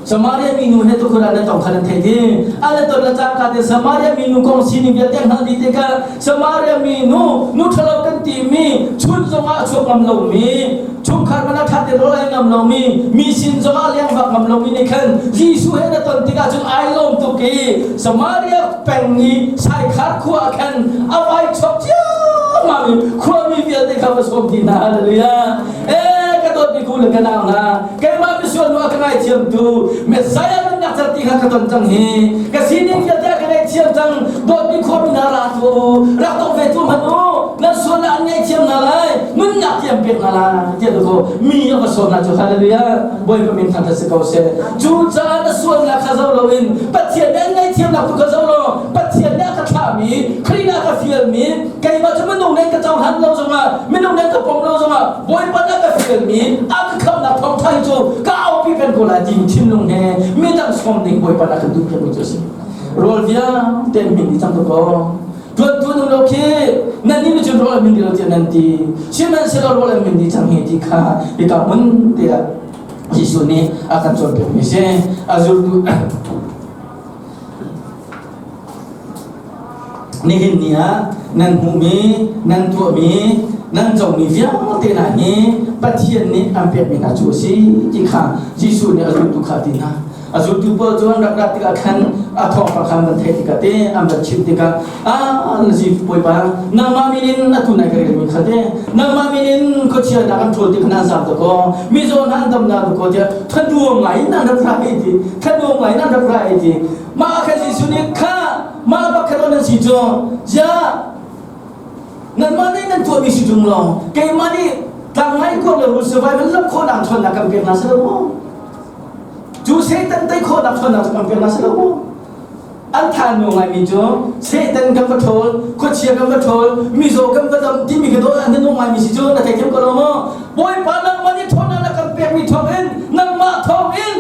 Samaria minu he tukhur ah na tong kha nan thei dih. A le ton le cangka te Samaria minu kong sining vialte hngalh dih tikah Samaria minu nu ṭhalo kan timi chun zongah a chuak ngam lomi chungkhar man a ṭha te rawl ei ngam lomi mi sin zongah leng vak ngam lomi nih khan Jesuh he na ton tikah cun ai lawm tuk i Samaria peng i Saikhar khua ah khan a vai chok ciammam i khuami vialte kha va sawm ti hna. Hallelujah. Ee ka dawtmi ku le ka nau hna, keimah misual nu a ka ngaithiamtu Messiah nunnak cer ti kha ka ton cang hi. Ka sining vialte a ka ngaihthiam cang. Dawtmi khuami hna ra tu u, rak tong ve tu hmanh u. Nan sual ah an ngaihthiam hna lai, nunnak thiam pek hna lai tiah dakaw mi a va sawm hna cu. Hallelujah. Bawipa min thangṭhat si ko seh. Cucaah na sualnak kha zoh loin Pathian nih an ngaihthiamnak tu kha zoh law Pathian nih a ka thlahmi, Khrih nih a ka fialmi, keimah cu minung nih ka cohlan lo zongah, minung nih ka pom lo zongah Bawipa nih a ka fialmi, a ka khamhnak thawngṭha hi cu ka aupi peng ko lai timi thinlung he midang sawm ding Bawipa nih a kan duhpiakmi cu a si. Rawl vialte an hmin dih cang ko. Tuan tuan um lo khi nan nih cun rawl an hmin dih lo tiah nan ti. Sihmanhsehlaw rawl an hmin dih cang hi ti kha hika hmun te ah Jesuh nih a kan cawnpiakmi si. A zultu Nihin ni ah nan hmuhmi, nan tuahmi, nan comi vialte hna hi Pathian nih an pekmi hna cu a si ti kha Jesuh nih a zultu kha a ti hna. A zultu pawl cu an rak rat tikah khan a thawngpang kha an van theih tikah te an van chimh tikah ah na si Bawipa nangmah min in atu nai ka relmi kha te nangmah min in khuachia hna kan ṭhawl ti kha nan zaam tuk aw mizaw hna an dam na tuk aw tiah thanuam ngai in an rak ra hei ti thanuam ngai in an rak ra hei ti mah kha Jesuh nih kha mah bak kha nan si cu ziah nanmah nih nan tuahmi si ṭung lo keimah nih tlang ngai kuak le rul survival lam khawhnak ṭhawnnak kan pek hna si lo maw cu Satan tei khawhnak ṭhawnnak cu kan pek hna si lo maw an tha nu ngaimi cu Satan kan va ṭhawl khuachia kan va ṭhawl mizaw kan va dam timi ka daw an nung ngaimi si cu na theithiam ko lo maw Bawipa nangmah nih ṭhawnnak na kan pekmi thawngin nangmah thawngin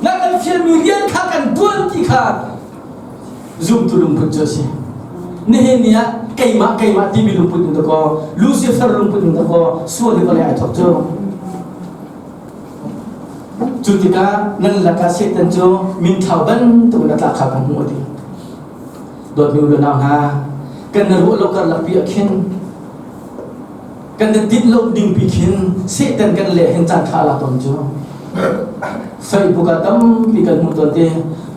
na kan fialmi rian kha kan ṭuan ti kha zumtu lungput cu a si nihin ni ah keimah keimah timi lungput in dakaw Lucifer lungput in dakaw sual hi vawlei ai thawk cu Cu tikah nan lakah Satan cu minthau bantuk in a tlak kha ka hmuh a ti. Dawtmi u le nau hna, kan na ruah lo karlak pi ah khin kan na tinh lo ding pi khin Satan kan leh hin caan ṭha la tawn cu. Facebook ah tampi kan hmuh tawn te.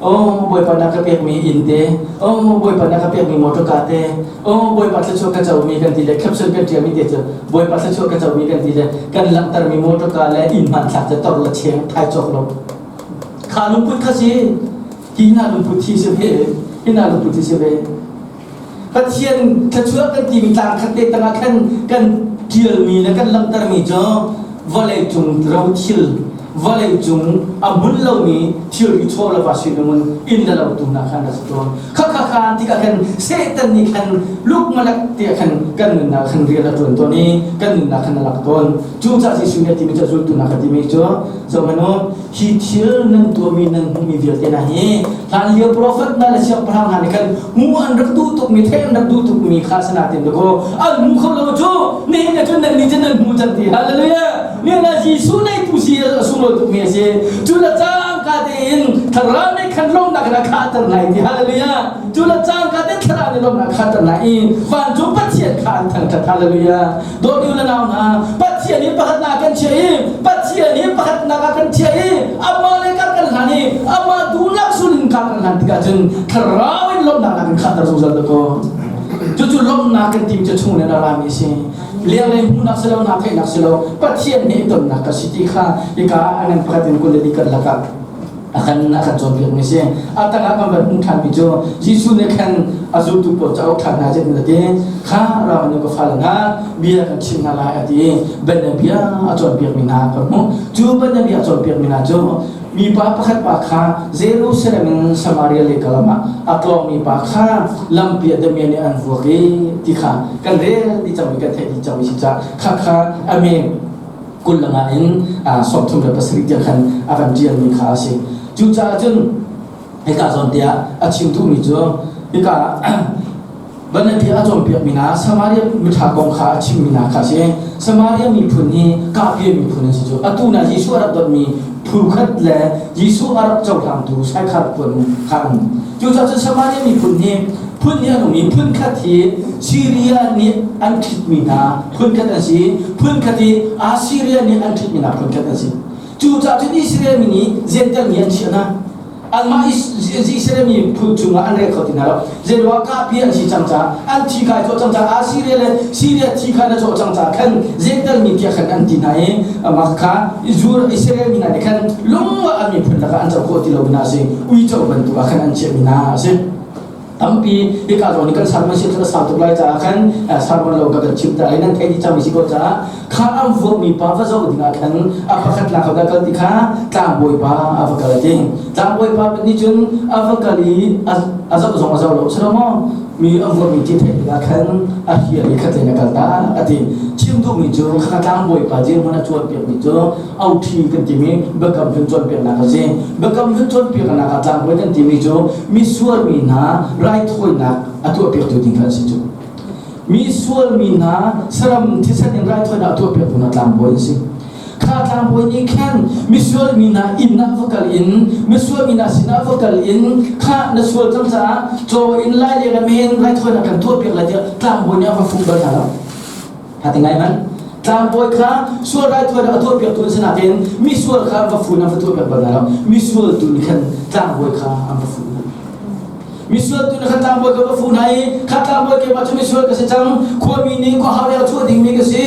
Oh Bawipa na ka pekmi inn te, oh Bawipa na ka pekmi motor car te, oh Bawipa thluachuah ka comi kan ti le caption kan ṭialmi te cu Bawipa thluachuah ka comi kan ti le kan langhtermi motor car le inn hmanthlak cu tor le cheng thai cawk lo. Kha lungput kha si, hi hna lungput hi si ve, hi hna lungput hi si ve. Pathian thluachuah kan timi tlang khat te tangah khan kan ṭialmi le kan langhtermi cu vawlei cung rothil vawlei cung a hmun lomi thilri chaw le va sinung in inn le lo tu hna khan a si tawn kha kha kha tikah khan Satan nih khan lukmalak tiah khan kan nunnak khan rian a ṭuan tawn i kan nunnak khan a lak tawn cu caah Jesuh nih a timi cu zultu hna kha timi cu zohhmanh u hi thil nan tuahmi nan hmuhmi vialte hna hi hlanlio profet hna le siangpahrang hna nih khan hmuh an rak duh tukmi theih an rak duh tukmi kha sinatin dakaw an hmu kho lo cu nihin ah cun nan nih cun nan hmu cang ti hallelujah nihin ah Jesuh nei tu si a sunglawi tukmi a si cu le cangka tein thlarau nih khan lawmnak in a khahter lai ti hallelujah cu le cangka te thlarau nih lawmnak a khahter lai i vancung Pathian kha an thangṭhat hallelujah dawt u le nau hna Pathian hi pakhatnak kan chiah i Pathian hi pakhatnak ah kan chiah i amah le kar kan hlan i amah duhnak sul in kar kan hlan tikah cun thlarau in lawmhnak ah kan khahter zungzal dakaw cucu lawmhnak kan tim cu chung le na rami si lenglei hmuhnak si lo na theihnak si lo Pathian nih tonnak ka si ti kha hika anan pakhat in kul le li kan lakah. A kan a kan cawnpiak mi si. A tangah kan van hmuh ṭhan mi cu Jesuh nih khan a zultu pawl cu a auh ṭhan hna zeitin a ti kha ram an ka fale hna bia kan chim hna lai a ti i bianabia a cawnpiak mi hna kan hmuh. Cu bianabia a cawnpiak mi hna cu mipa pakhat pa kha Jerusalem in Samaria lei kalam ah a tlawngmi pa kha lampi ah damiah nih an vuak i ti kha kan rel dih cangmi kan theih dih cangmi si caah kha kha a me 20 le nga in 37 tiang khan a kan ṭialmi kha a si. Cucaah cun hika zawn tiah a chim duhmi cu hika Banabia a cawnpiakmi hna Samaria miṭha kong kha a chimmi hna kha a si. Samaria miphun hi kahpia miphun an si cu. Atu na Jesuh a rak dawtmi phu khat le Jesuh a rak cohlangtu Saikhar phun kha an um. Cucaah cun Samaria miphun hi phun nih an um i phun khat hi Syria nih an ṭhitmi hna phun khat an si. Phun khat hi Assyria nih an ṭhitmi hna phun khat an si. Cucaah cun Israel mi nih Jentail mi an chiah hna. Anmah Israel mi phun chungah an rel kho ti hna lo. Zeiruah kahpi an si cang caah, an thi kai cawh cang caah, Assyria le Syria thi kha na cawh cang caah khan Jentail mi tiah khan an ti hna i mah kha Israel mi hna nih khan lungah an miphun lakah an co khawh ti lo mi hna a si. Uico bantuk ah khan an chiahmi hna a si. Tampi hika zawn i kan sermon si a sau tuk lai caah khan sermon lo ka kan chim ta lai nan theih dih cangmi si ko caah kha an vuakmi pa va zoh dingah khan a pakhat lak va kal ti kha tlangbawi pa a va kal ti tlangbawi pa nih cun a va kal i a zoh zong a zoh lo si lo maw mi a vuakmi ti theih tikah khan a hial i khat a kal ta a ti chim duhmi cu kha tlangbawi pa dirhmun a cawnpiakmi cu auṭhi kan timi biakam hlun cawnpiaknak a si. Biakam hlun cawnpiaknak ah tlangbawi kan timi cu misual mi hna raithawinak a tuahpiaktu ding kha an si cu. Mi sual mi hna saram thisen in raithawinak a tuahpiaktu hna tlangbawi an si. Kha tlangbawi nih khan misual mi hna inn ah va kal in misual mi hna sinah va kal in kha na sual cang caah caw in lai le ram hin raithawinak kan tuahpiak lai tiah tlangbawi nih a va fuh bal hna lo. Ha ti ngai man. Tlangbawi kha sual raithawinak a tuahpiaktu an si nakin misual kha an va fun an va tuahpiak bal hna lo. Misual tu nih khan tlangbawi kha an va fun hna. Misual tu nih khan tlangbawi kha va fun hna i kha tlangbawi keimah cu misual ka si cang. Khuami nih khua hau leng chuah dingmi ka si.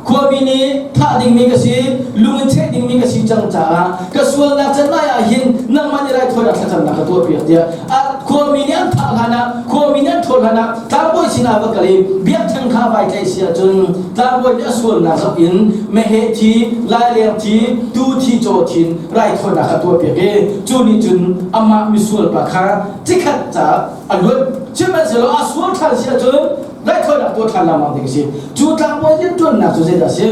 Khuami nih thah dingmi ka si. Lung in cheh dingmi ka si cang caah ka sualnak can lai ah hin nangmah nih raithawinak thlacamnak ka tuahpiak tiah khuami nih an thah hlan ah khuami nih an ṭhawl hlan ah tlangbawi sinah va kal i biakṭheng kha vai tlaih si ahcun tlangbawi nih a sualnak zoh in meheh thi laileng thi tuu thi caw thin raithawinak kha tuahpiak i cu nih cun amah misual pa kha cikhat caah a luat. Sihmanhsehlaw a sual ṭhan si ahcun raithawinak tuah ṭhan lengmang ding a si. Cu tlangbawi rianṭuannak cu zeidah a si?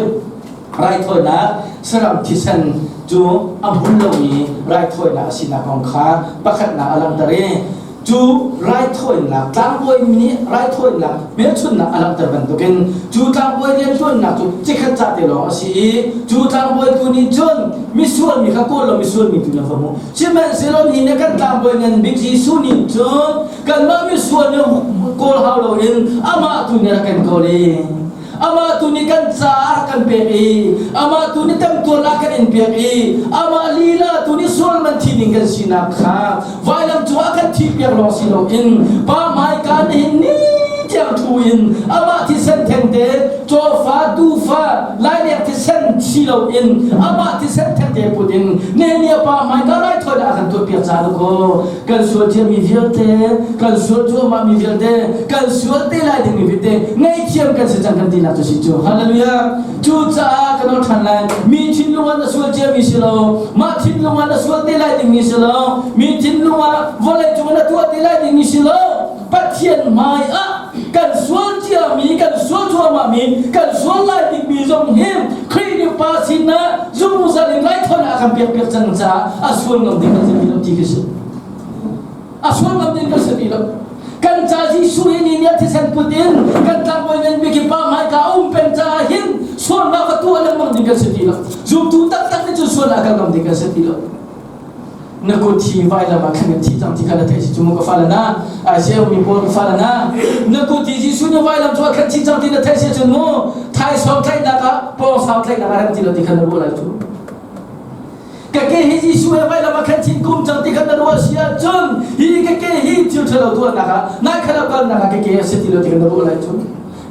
Raithawinak saram thisen cu a hmun lomi raithawinak a sinak kong kha pakhatnak a langhter i cu raithawinak tlangbawi nih raithawinak hmelchunhnak a langhter bantukin cu tlangbawi rianṭuannak cu cikhat ca te lawng a si i cu tlangbawi tu nih cun misual mi kha kawl lo misual mi tu na va hmuh. Sihmanhsehlaw nihin ah kan tlangbawi ngan bik Jesuh nih cun kanmah misual nih kawl hau loin amah tu nih a rak kan kawl i Amah tu nih kan caah kan pek i amah tu nih temtuarnak kan in pek i amah lila tu nih sual man thi ding kan sinak kha vailam cungah kan thih piak lawng si loin Pa hmaika nihin ni tiang thu in amah thisen thengte cawfa tuufa lailek thisen si loin amah thisen thengte put in nehemiah pa hmaika raithawinak a kan tuahpiak ca kaw kan sual ciami vialte kan sual cuahmah mi vialte kan sual te lai dingmi vialte ngaihthiam kan si cang kan tinak cu si cu. Hallelujah. Cucaah kan ol ṭhan lai. Mi thinlung ah na sual ciami si lo, mah thinlung ah na sual te lai dingmi si lo, mi thinlung ah vawlei cung na tuah te lai dingmi si lo. Pathian hmai ah kan sual ciami, kan sual cuahmahmi, kan sual lai dingmi zong hi Khrih nih Pa sinah zungzal in raithawinak a kan pekpiak cang caah a sual ngam ding kan si ti lo ti khi si. A sual ngam ding kan si ti lo. Kan ca Jesuh hi ni nih thisen put in kan tlangbawi ngan bik hi pa hmaika a um peng caah hin sualnak va tuah lengmang ding kan si ti lo. Zumtu taktak nih cun sualnak kal ngam ding kan si ti lo. Na kut hi vailam ah khan kan thi cang ti kha na theih si cu mu ka fale na Isaiah mi pawl ka fale na na kut hi Jesuh nih vailam cu a khan thi cang ti na theih si cun mu thaisawm tlaihnak ah pawngsau tlaihnak ah rem ti lo ti kha na ruah lai cu. Ka ke hi Jesuh he vailam ah khan thin kum cang ti kha na ruah si ahcun hi ka ke hi thil ṭhalo tuahnak ah nai kha lo kalnak ah ka ke a si ti lo ti kha na ruah lai cu.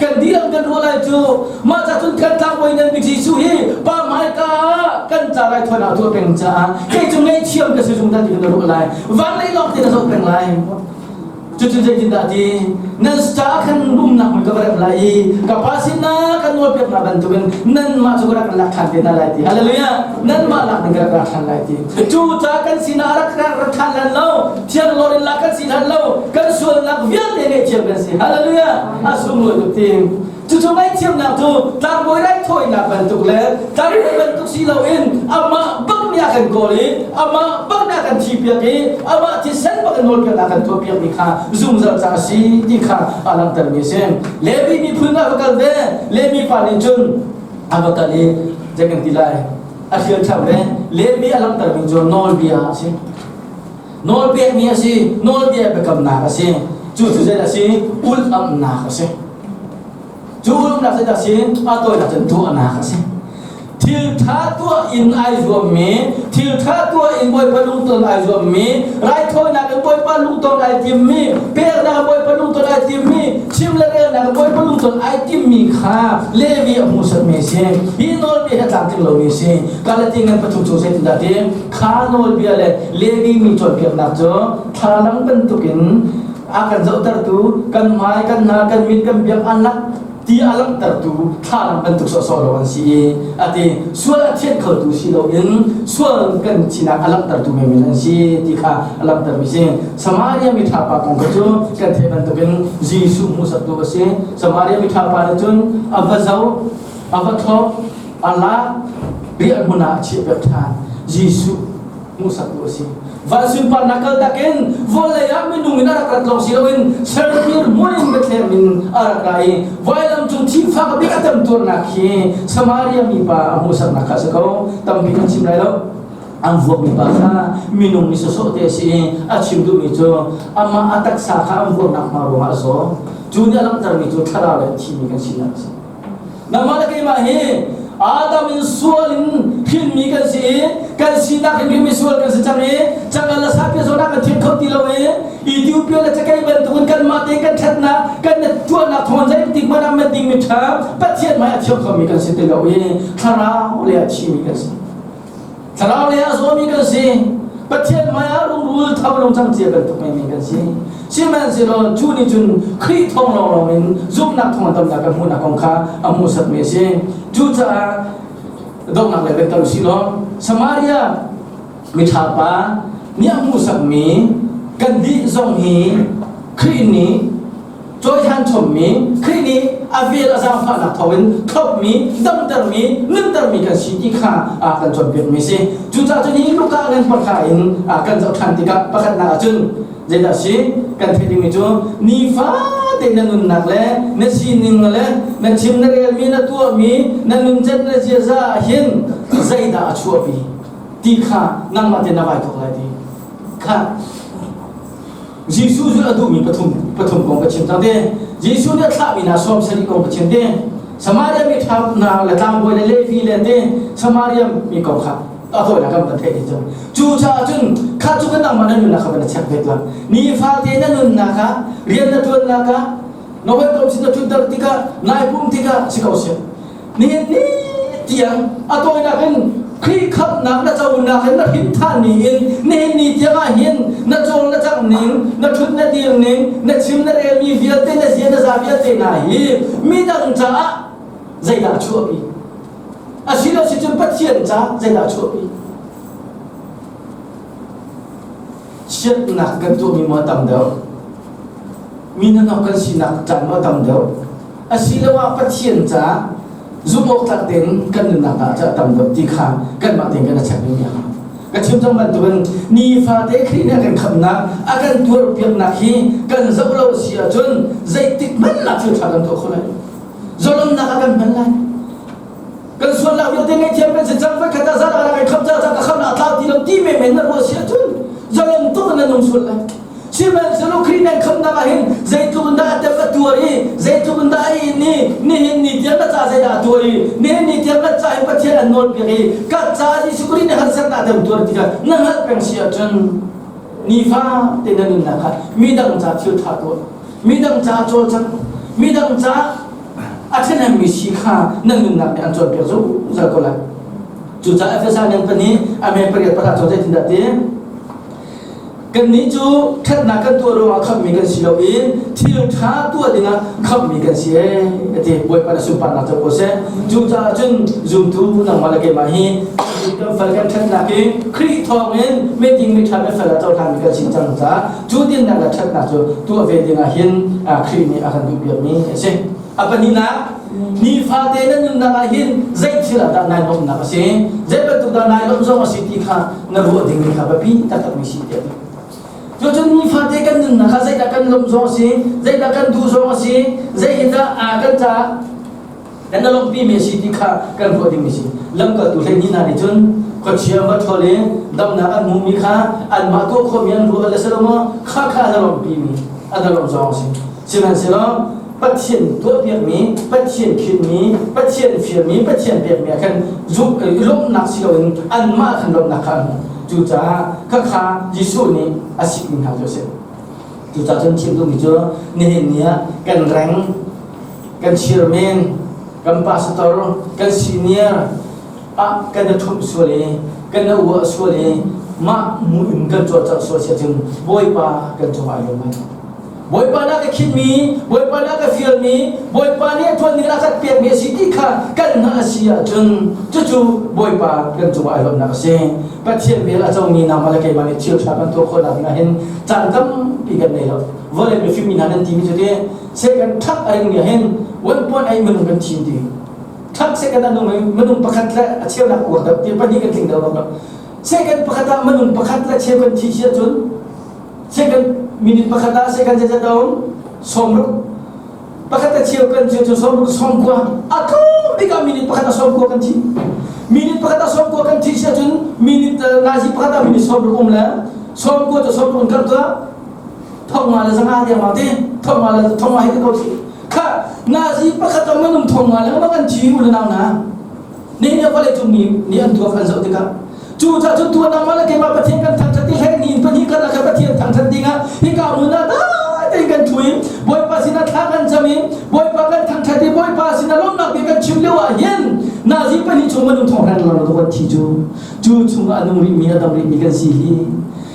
Kan dilam kan ruah lai cu. Mah ca cun kan tlangbawi ngan bik Jesuh hi pa hmaika ah kan ca lai thuan ah tuah peng caah kei cu ngaihthiam ka si zungzal ti kan ruah lai. Van lei lawng te na zoh peng lai. Cucu zeitindah ti nan caah khan umnak hmun ka va remh lai i ka Pa sinah ka nawlpiak hna bantukin nanmah cu ka rak lak ṭhan te hna lai ti. Hallelujah! Nanmah lak ding ka rak ra ṭhan lai ti. Cu ca kan sinah a rak rak ṭhan lan lo, thiang lor in lak kan si hlan lo, kan sualnak vialte ngaihthiam kan si. Hallelujah! A sunglawi tuk ti. Cucu ngaihthiamnak cu tlangbawi raithawinak bantuk le tlangbawi bantuk si loin amah bak nih a kan kawl i amah bak nih a kan thihpiak i amah thisen bak in nawlpiaknak a kan tuahpiakmi kha zungzal ca a si ti kha a langhtermi a si. Levi miphun ah va kal ve. Levi pa nih cun a va kal i zei kan ti lai a hrial ṭheo ve. Levi a langhtermi cu nawlbia a si. Nawlpekmi a si, nawlbia biakamnak a si. Cu cu zei a si? Ulh-amhnak a si. Cu ulhnak zeidah a si? A tawinak cun tuahnak a si. Thil ṭha tuah in ai zuammi, thil ṭha tuah in Bawipa lungton ai zuammi, raithawinak in Bawipa lungton ai timmi, peknak in Bawipa lungton ai timmi, chim le relnak in Bawipa lungton ai timmi kha Levi a hmuhsakmi a si. Hi nawlbia hi a tlamtling lomi a si. Galati ngan pathum chung zeitindah ti? Kha nawlbia le Levi mi cawnpiaknak cu thlalang bantukin a kan zohtertu kan hmai kan hna kan mit kan biak an lak ti a langhtertu thlalang bantuk sawhsawh lo an si i a ti. Sual a thianh khotu si loin sual kan sinak a langhtertu menmen an si ti kha a langhtermi si. Samaria mi ṭha pa kong kha cu kan theih bantukin Jesuh hmuhsaktu a si. Samaria mi ṭha pa nih cun a va zoh, a va thlop, a lak, riahhmun ah a chiahpiak ṭhan. Jesuh hmuhsaktu a si. Van sunparnak kal takin vawlei ah minung in a rak rat lawng si loin sermir hmun in Bethlehem in a rak ra i vailam cung thihfak bik a temtuarnak hi Samaria mipa a hmuhsaknak kha a si ko. Tampi kan chim lai lo. An vuakmi pa kha minung mi sawsawh te a si i a chim duhmi cu amah a taksa kha an vuaknak hma ruangah a zaw. Cu nih a langhtermi cu thlarau le thimi kan sinak a si. Nangmah le keimah hi Adam in sual in hrinmi kan si i kan sinak in mi sual kan si cang i cangal le sapia zawn ah kan thiam kho ti lo i Ethiopia le cakei bantukin kanmah te kan ṭhatnak kan tuahnak thawng zeitik hmanh ah ding mi ṭha Pathian hmai a thiam khomi kan si ti lo i thlarau le a thimi kan si. Thlarau lei ah zawmi kan si. Pathian hmai ah rungrul tho lung cang cia bantuk menmen kan si. Sihmanhsehlaw cu nih cun Khrih thawng lawnglawng in zumhnak thawng tamnak kan hmuhnak kong kha a hmuhsakmi a si. Cucaah donghnak lei kan kal usih law Samaria miṭha pa nih a hmuhsakmi kan dih zong hi Khrih nih cawihan chommi Khrih nih a vel a zaangfahnak thawngin thlopmi damtermi nuntermi kan si ti kha a kan cawnpiakmi a si. Cucaah cun hi Luka ngan pakha in kan zoh ṭhan tikah pakhatnak ah cun zeidah a si? Kan theih dingmi cu nifate na nunnak le na sining le na chim na relmi na tuahmi na nuncan na ziaza ah hin zeidah a chuahpi ti kha nangmah te na vai thawk lai ti kha. Jesuh zulh a duhmi pathum pathum kong ka chim cang te. Jesuh nih a thlahmi hna 70 kong ka chim te. Samaria mi ṭha hna le tlangbawi le Levi le te Samaria mi kong kha a tawinak kan van theih dih cang. Cucaah cun kha cu kan nangmah na nunnak kha van i check ve tuah. Nifate na nunnak ah rian na ṭuannak ah na hawikom sin na ṭhutter tikah nai pum tikah si ko seh. Nihin ni tiang a tawinak in Khrih khamhnak na conak in na hrin than ni in nihin ni tiang ah hin na cawl na cangh ning, na ṭhut na dir ning, na chim na relmi vialte na zia na za vialte hna hi midang caah zeidah a chuahpi? Asilo si cun Pathian ca zeidah a chuahpi? Chiatnak kan tuahmi maw a tam deuh? Mi nanok kan sinak caan maw a tam deuh? Asiloah Pathian ca zumhawktlak tein kan nunnak ah ca tam deuh ti kha kanmah tein kan i check ding a hau. Ka chim cang bantukin nifate Khrih nih a kan khamhnak, a kan tuarpiaknak hi kan zoh lo si ahcun zeitik hmanh ah thil ṭha kan tuah kho lai. Zalonnak a kan hman lai. Kan sualnak vialte ngaihthiam kan si cang, voikhat ah zan ah kan khamh ca ka khamhnak a tlau ti lo ti menmen na ruah si ahcun zalon tuk in na nung sual lai. Sihmanhsehlaw Khrih nan khamhnak ah hin zeitluk in dah a tem a tuar i zeitluk in dah a in i nihin ni tiang na ca zeidah a tuar i nihin ni tiang na ca hin Pathian an nawlpiak i ka ca Jesuh Khrih nih harsatnak a tem tuar tikah na hngalh peng si ahcun nifa te na nunnak kha midang ca thil ṭha tuah, midang ca cawlcang, midang ca. a ṭhahnemmi si kha nan nunnak nih an cawnpiak zungzal ko lai. Cucaah Efesa ngan pahnih a me pariat pakhat cu zeitindah ti? Kannih cu ṭhatnak kan tuah ruangah khamhmi kan si lo i thil ṭha tuah dingah khamhmi kan si ee a ti. Bawipa na sunparnak cu ko seh. Cucaah cun zumtu nangmah le keimah hi kan fal kan ṭhatnak hi Khrih thawngin meting miṭha mifel ah cohlanmi kan si cang caah cu dinnak le ṭhatnak cu tuah ve dingah hin Khrih nih a kan duhpiakmi a si. A pahnihnak, nifate na nunnak ah hin zei thil ah dah nai lawmhnak a si, zei bantuk dah nai lawmh zong a si ti kha na ruah dingmi kha biapi taktakmi si tiah ti. Cucun nifate kan nunnak kha zeidah kan lawmh zong a si, zeidah kan duh zong a si, zei hi dah kan caah kan na lawmhpi mi a si ti kha kan ruah dingmi si. Lamkaltu 12 hna nih cun khuachia va ṭhawl i damnak an hmuhmi kha anmah tuah khawhmi an ruah le si lo maw kha kha an lawmhpi mi an lawmh zong a si. Sihmanhsehlaw Pathian tuahpiakmi, Pathian khinmi, Pathian fialmi, Pathian pekmi ah khan zumh lawmhnak si loin anmah khan lawmhnak kha an hmu. Cucaah khakha Jesuh nih a sikmi hna cu a si. Cucaah cun chim duhmi cu nihin ni ah kan reng, kan chairman, kan pastor, kan senior ah kan i ṭhumh sual i kan i uah sual i mah mu in kan cawlcangh sual si ahcun Bawipa kan cungah ai lawm lai. Bawipa nih a ka khinmi, Bawipa nih a ka fialmi, Bawipa nih a ṭuan ding a kan pekmi a si ti kha kan hngalh a si ahcun cucu Bawipa kan cungah ai lawmhnak a si. Pathian vel a comi nangmah le keimah nih thil ṭha kan tuah khawhnak dingah hin caan tampi kan nei lo. Vawlei mifim mi hna nan timi cu ti second ṭhak a ringmi ah hin 1.8 minung kan thim ti. Ṭhak second a nung i minung pakhat le a cheunak uak deuh ti pahnih kan tling deuh bak lo. Second pakhat ah minung pakhat le cheu kan thi si ahcun second minute pakhat ah second zeizat a um 60 pakhat a cheu kan cu 60 90 a tlawm bik ah minute pakhat a 90 kan thi. Minute pakhat a 90 kan thi si ahcun minute nazi pakhat ah minute 60 um le 90 cu 60 kan tuah 50 le 500 tiang ma ti 50 le 50 hi ko si kha nazi pakhat ah minung 50 le kan thi u le nau na ni ne vawlei cung mi nih an tuak an zoh tikah. Cu ca cu tuan ah mah keimah Pathian kan thangṭhat i hlei ni in pahnih kan lakah Pathian thangṭhat dingah hika hmun ah dai tein kan ṭhu i Bawipa sinah thla kan cam i Bawipa kan thangṭhat i Bawipa sinah lawmhnak bia kan chim lio ah hin nazi pahnih chung minung thong hren lo kan thi cu cu chungah a nung rihmi a dam rihmi kan si hi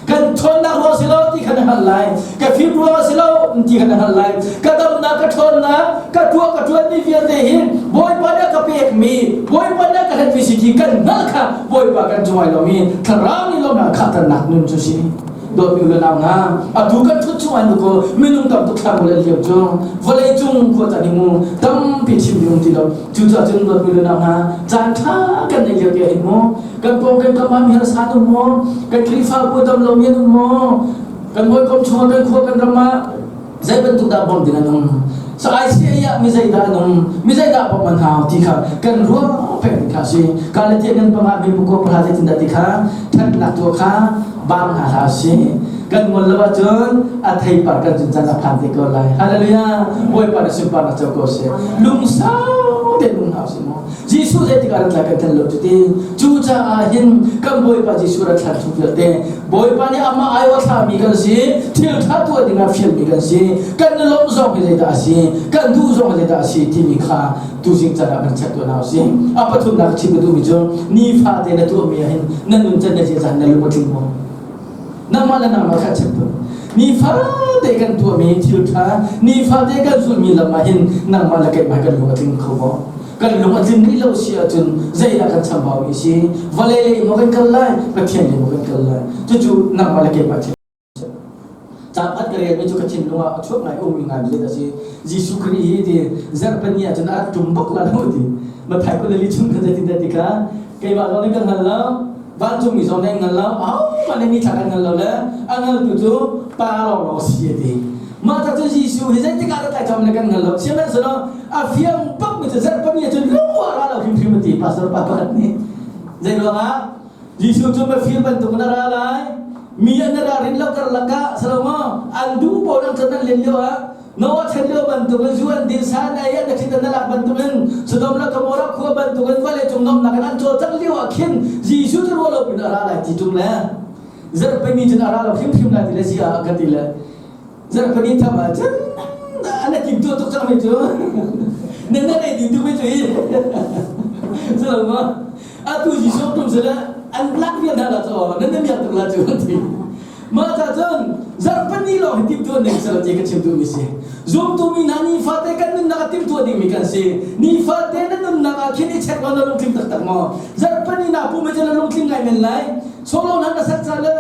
kan ṭhawnnak ruang si lo ti kha na hngalh lai, ka fim ruang si lo ti kha na hngalh lai, ka damnak, ka ṭhawnnak, ka tuah ka ṭuanmi vialte hi Bawipa nih a ka pekmi, Bawipa nih a ka hlenmi si ti kan hngalh kha Bawipa kan cungah lomi thlarau nih lawmnak khahternak nun cu si. Dawtmi u le nau hna, atu kan ṭhut chung an ko minung tam tuk thla le liam cu vawlei cung khua caan hi mu tampi chim ding um ti lo. Cucaah cun dawtmi u le nau hna, caan ṭha kan neih lio te ah hin mu kan pawng kan kam ah mi harsa an um maw, kan Khrihfabu dam lomi an um maw, kan hawikom chungah, kan khua, kan ram ah zei bantuk dah bawmh ding an um, so ICA ah mi zeidah an um, mi zeidah bawmh an hau ti kha kan ruah peng ding kha si. Kalatia kan pangah mi buko pahra zeitindah ti kha ṭhatnak tuah kha bang hna hlah si. Kan ngol lo ahcun a theipar kan cun caan a phan te ko lai. Hallelujah. Bawipa na sunparnak co ko seh. Lungsau te lung hau si mu. Jesuh zeitik ah rat lai kan tel lo cuti. Cucaah hin kan Bawipa Jesuh rat hlan chung vialte Bawipa nih amah aiawh thlahmi kan si, thil ṭha tuah dingah fialmi kan si, kan i lawmh zong hi zeidah a si, kan duh zong hi zeidah a si timi kha tuzing caan ah kan check tuah hna usih. A pathumnak chim ka duhmi cu nifate na tuahmi ah hin na nuncan na ziazan na lung a tling maw? Nangmah le nangmah kha check tuah. Nifate kan tuahmi thil ṭha, nifate kan zulhmi lam ah hin nangmah le keimah kan lung a tling kho maw? Kan lung a tlin rih lo si ahcun zeidah kan chambaumi si? Vawlei lei maw kan kal lai, Pathian lei maw kan kal lai? Cucu nangmah le keimah thil. Caan khat ka relmi cu ka thinlung ah a chuak ngai ummi ngai mi a si. Jesuh Khrih hi ti zarhpini ah cun a rak ṭum bak la lo ti. Matthai 24 chung khan zeitin dah ti kha keimah zong nih ka hngal lo, vancungmi zong nih an hngal lo, ahohmanh nih nithla kan hngal lo le a hngaltu cu Pa lawnglawng a si a ti. Mah tak cu Jesuh hi zeitik ah dah tlai le kan hngal lo. Sihmanhsehlaw a fiang bakmi cu zarhpini ah cun lung ah ra lo hrimhrim a ti pastor pa pakhat nih. Zei ruangah? Jesuh cu mafir bantuk in a ra lai. Mi an ra rin lo karlak ah salomaw an duh pawl an can an len lio ah Noah chan lio bantukin zu an din sa an ei an thit an lak bantukin Sodom le Gomorrah khua bantukin vawlei cung nomnak in an cawlcangh lio ah khin Jesuh cu ruah lo pin a ra lai ti ṭung le zarhpini cun a ra lo hrimhrim lai ti le zia ah ka ti le zarhpini tham ah cun an a timtuah tuk cangmi cu. Nan nan ei ding tuk cu hi. Cu ma atu Jesuh tum sila an lak vial hna la cu nan nan miak tuk la cu an ti. Mah ca cun zarhpini lawng hi timhtuah ning sila ti ka chim duhmi si. Zumtu mi hna nifate kan nunnak ah timhtuah dingmi kan si. Nifate na nunnak ah khin i check law na lungtling taktak maw? Zarhpini na pum cu na lungtling ngai men lai. Solo na na sak caan le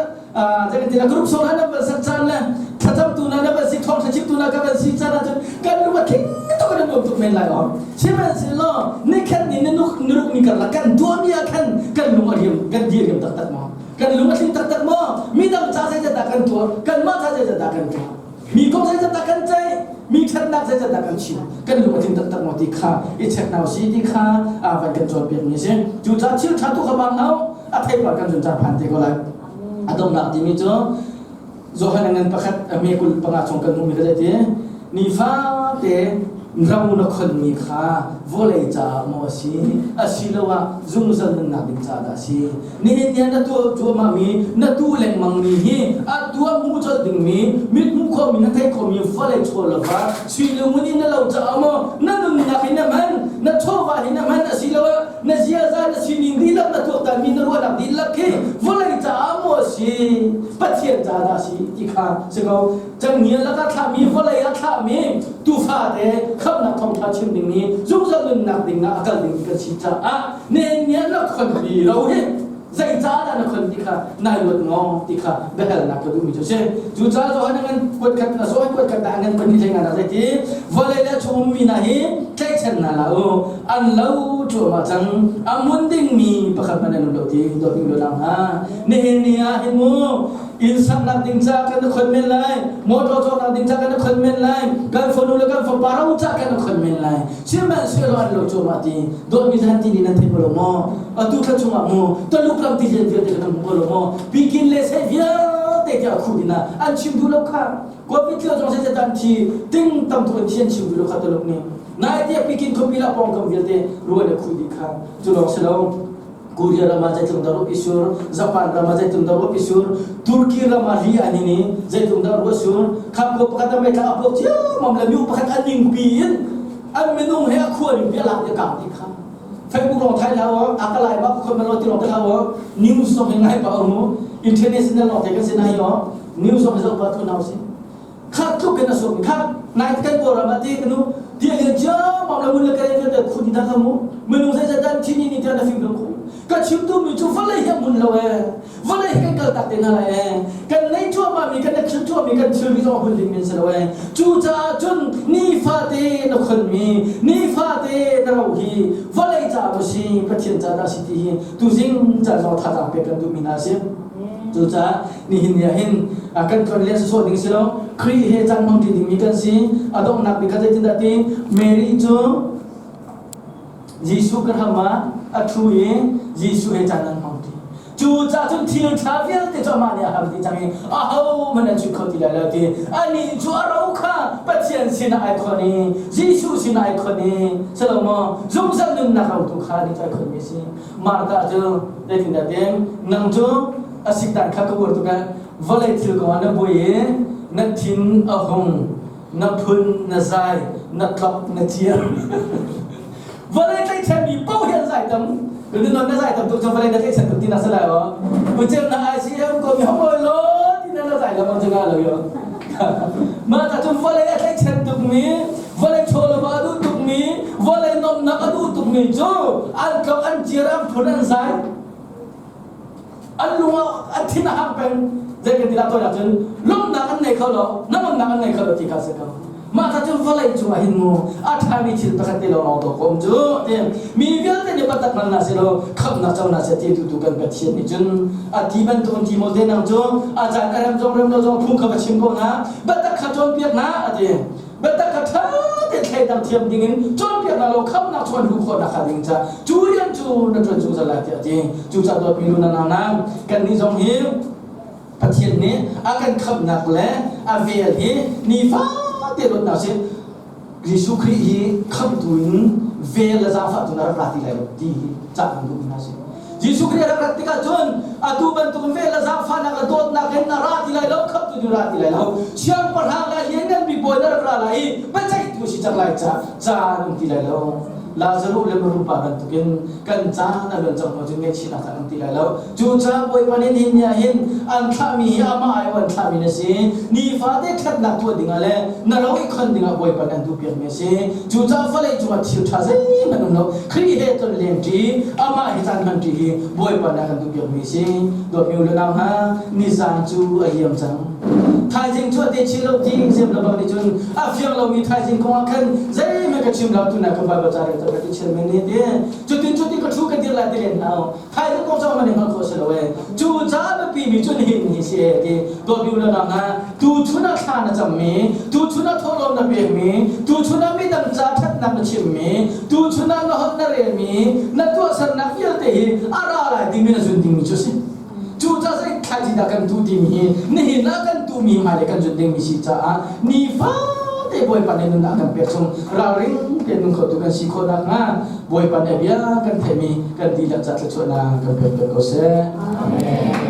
zei kan ti la group solo na van sak caan le thlacamtu na na van si thawng thlachimtu na ka van si caan ahcun kan lung a tling tuk in nuam tuk men lai aw. Sihmanhsehlaw nikhat ni ni ruk ni karlak kan tuahmi ah khan kan lung a riam kan di a riam taktak maw? Kan lung a tling taktak maw? Midang ca zeizat dah kan tuah? Kanmah ca zeizat dah kan tuah? Mi kong zeizat dah kan ceih? Mi ṭhatnak zeizat dah kan chim? Kan lung a tling taktak maw ti kha i check hna usih ti kha van kan cawnpiakmi a si. Cucaah thil ṭha tu kha bang hau, a theipar kan zun caan phan te ko lai. A donghnak timi cu Johan ngan pakhat me 25 chung kan hmuhmi kha zeiti nifate ro na khonmi kha vawlei caah maw a si asiloah zungzal nunnak ding caah dah a si? Nihin ni ah na tuah cuahmahmi na tuh lengmangmi hi a tuah hmuh colh dingmi mit hmuh khawhmi na theih khawhmi vawlei chaw lova sui le ngun in na lo caah maw na nunnak hi na hman na chawva hi na hman asiloah na ziaza na sining dihlak na tuaktanmi na ruahnak dihlak khi vawlei caah maw a si Pathian caah dah a si ti kha si ko. Canghngia lakah thlahmi vawlei ah thlahmi tufa te khamhnak thawngṭha chim ding i zungzal nunnak ding ah a kal ding kan si caah nehemiah na khon mi ro hi zei caah dah na khon ti kha nai ruat ngawng ti kha biahalnak ka duhmi cu si. Cucaah Johan ngan kuat khat na Johan kuat khat dah ngan pahnih hlei nga zei ti vawlei le chung ummi hna hi tlaihchan hna la u an lo cuahmah cang a mun dingmi pakhat hmanh an um lo ti dawt lo lang hna nihin ni ah hin mu inn saknak ding ca kan khon men lai motor cawknak ding ca kan khon men lai kan fanu le kan fapa ro ca kan khon men lai sihmanhsehlaw an lo cuahmah ti dawtmi zan ti ni nan thei lo maw atu thla chungah mu taluk lam ti lian vialte kan hmu lo maw pikin le sei vialte tiah khu dina an chim duh lo kha covid lio zong se tan thi ting tam tuk in thi an chim duh lo kha taluk ni nai tiah pikin khuapi la pawng kam vialte ruan le khu di kha cu lawng si lo Korea ram ah zeitluk dah ruah sur, Japan ram ah zeitluk dah ruah sur, Turkey ram ah ri an i zeitluk dah ruah sur, kham ko pakhat ram thla a puak ciammam le mi pakhat an ning pi in an minung he a khua ning pi a lak ti kang ti kha. Facebook rong thai hlau a ka lai ba khon malo ti rong te hlau news song hi ngai pa mu international long te kan sin ai yo news song hi zo pa thu nau si khat tluk in a sum khat nai kan kawl ram ah ti kanu ti lian ciammam le mun le kare vialte khu di dah mu minung zei zat dan thini ni tiah na fim lo khu ka chim tu mi cu vawlei hi mun lo e vawlei hi kan kal tak te hna lai e kan nei cuahmah mi kan thil tuah mi kan thil mi zong hun ding men si lo e cu caah cun nifate na khon mi nifate na ro hi vawlei ca maw si Pathian ca dah si ti hi tuzing caan zong thazaang pek kan duh mi hna si. Cucaah nihin ni ah hin kan tlon le sawsawh ding si lo. Khrih he caan hmang ṭi dingmi kan si. A donghnak bik kha zeitindah ti Mary cu Jesuh ka hram ah a ṭhu i Jesuh he caan an hmang ṭi. Cucaah cun thil ṭha vialte cu amah nih a ham dih cang i ahohmanh an chut kho ti lai lo ti. Anih cu a ro kha Pathian sinah ai khon i Jesuh sinah ai khon i si lo maw zungzal nunnak ro tu kha nih cu ai khonmi a si. Martha cu zeitindah ti nang cu a sikdan kha ka uar tuk ah vawlei thil kong ah na buai i na thin a hung na phun na zai na tlok na ciar vawlei tlaihchanmi paoh hi an zai tam kan non na zai tam tuk cu vawlei na tlaihchan tuk ti na si lai o pucem na ICM ko mi hong lo ti na na zai lo mang cu lo yo mah ta cun vawlei a tlaihchan tuk mi vawlei chawlava a duh tuk mi vawlei nomnak a duh tuk mi cu an tlok an ciar an phun an zai an lung an thin a hang peng zei kan ti lah tawi cun lomnak an nei kho lo namamnak an nei kho lo ti kha si ko mah kha cun vawlei cungah hin mu a ṭhami thil pakhat te lawng to kom cu ti mi vialte nih pakhat hman na si lo khamnak co na se ti tu tu kan Pathian nih cun a ti bantuk in Timote nang cu a caan a rem zong rem lo zong phung kha va chim ko na biatak kha cawnpiak na a ti biatak kha ṭha te thleidang thiam dingin cawnpiak na lo khamnak chuan hlu khawh nak kha ding ca cu rian cu na ṭuan zungzal lai tiah a ti cu ca dawtmi lu na nau na kan nih zong hi Pathian nih a kan khamhnak le a vel hi nifate ruatnak si Jesuh Khrih hi khamhtu in vel le zaangfah tu na rak ra ti lai lo ti hi cah kan duhmi hna si. Jesuh Khrih a rak rat tikah cun atu bantuk vel le zaangfahnak le dawtnak in a ra ti lai lo, khamhtu in ra ti lai lo. Siangpahrang le lianngan bik bawi na rak ra lai i biaceihtu si cang. cang lai caah caan um ti lai lo. Lazaruh le Marupa bantukin kan caan a luan cang hnu cun ngaihchihnak caan um ti lai lo. Cucaah Bawipa nih nihin ni ah hin an thlahmi hi amah ai an thlahmi na si. Nifate ṭhatnak tuah dingah le na ro i khon dingah Bawipa nih an duhpiakmi a si. Cucaah vawlei cungah thil ṭha zeihmanh um lo. Khrih he ton lengṭi, amah he caan hmanṭi hi Bawipa nih a kan duhpiakmi a si. Dawtmi u le nau hna, nizaan cu a liam cang. Thaizing cu a te chin lo ti zem lo bang nih cun a fiang lomi thaizing kong ah khan zeihmanh ka chim lo tuna ka Bible ca rel ka ti chian men ni ti. Cutin cutin ka thu ka dir lai ti len hau. Thaizing kong cu man hngal kho si lo e. Cu ca biapi mi cu nihin ni si e ti. Dawt u le nau hna, tu chun ah thla na cammi, tu chun ah thawhlawm na pekmi, tu chun ah midang ca ṭhatnak na chimmi, tu chun ah na holh na relmi, na tuahsernak vialte hi a ra lai dingmi na zun dingmi cu a si. Cucaah zei thlaici dah kan tuh timi hi nihin ah kan tuhmi hmailei kan zun dingmi si caah nifate Bawipa nih nunnak kan pek chung ralring tein nung khotu kan si khawh nakhnga Bawipa nih a bia kan theihmi kan dihlak ca thluachuahnak kan pek peng ko seh. Amen.